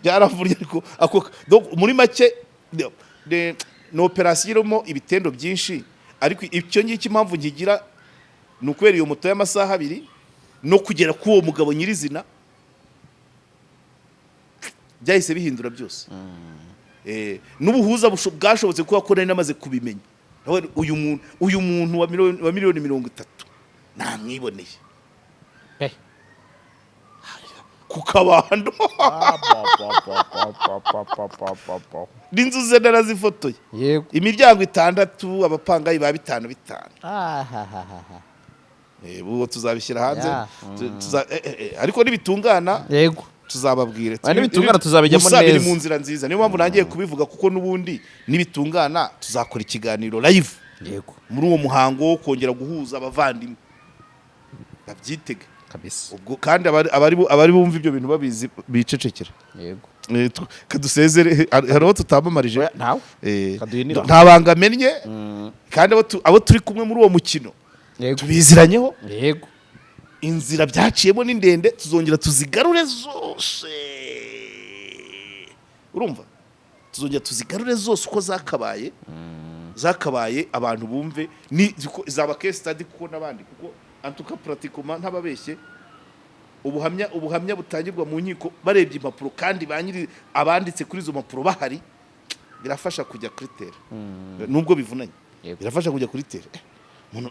byaravunnye, ariko ako, donc muri make ni operation irimo ibitendo byinshi. Ariko icyo ngicyo, impamvu nkigira ni ukubera iyo moto y'amasaha 2 no kugera k'uwo mugabo nyirizina byahise bihindura byose. N'ubuhuza bwashobotse kuba ko nari namaze kubimenya. Nawe uyu muntu wa miliyoni 30 namwiboneye Pe. Ku Kabando, n'inzu ze narazifotoye. Imiryango itandatu, abapangayi ba bitanu bitanu. Ubu tuzabishyira hanze. Ariko nibitungana tuzababwire. Oya, nibitungana tuzabijyamo Gusa biri neza. mu nzira nziza, niyo mpamvu nangiye kubivuga, kuko n'ubundi nibitungana tuzakora ikiganiro live muri uwo muhango wo kongera guhuza abavandimwe, babyitege. Ubwo kandi abari bumva ibyo bintu babizi bicecekera. Kadusezere, hari abo tutamamarije. Oya, ntawe. Kaduhinira. Nta banga amennye, kandi abo turi kumwe muri uwo mukino tubiziranyeho. Inzira byaciyemo ni ndende, tuzongera tuzigarure zose. Urumva, tuzongera tuzigarure zose uko zakabaye, abantu bumve ni zaba case study, kuko n'abandi, kuko antuka pratiquement ntababeshye, ubuhamya butangirwa mu nkiko barebye impapuro kandi ba nyiri abanditse kuri izo mpapuro bahari, birafasha kujya kuri terrain nubwo bivunanye. Birafasha kujya kuri terrain.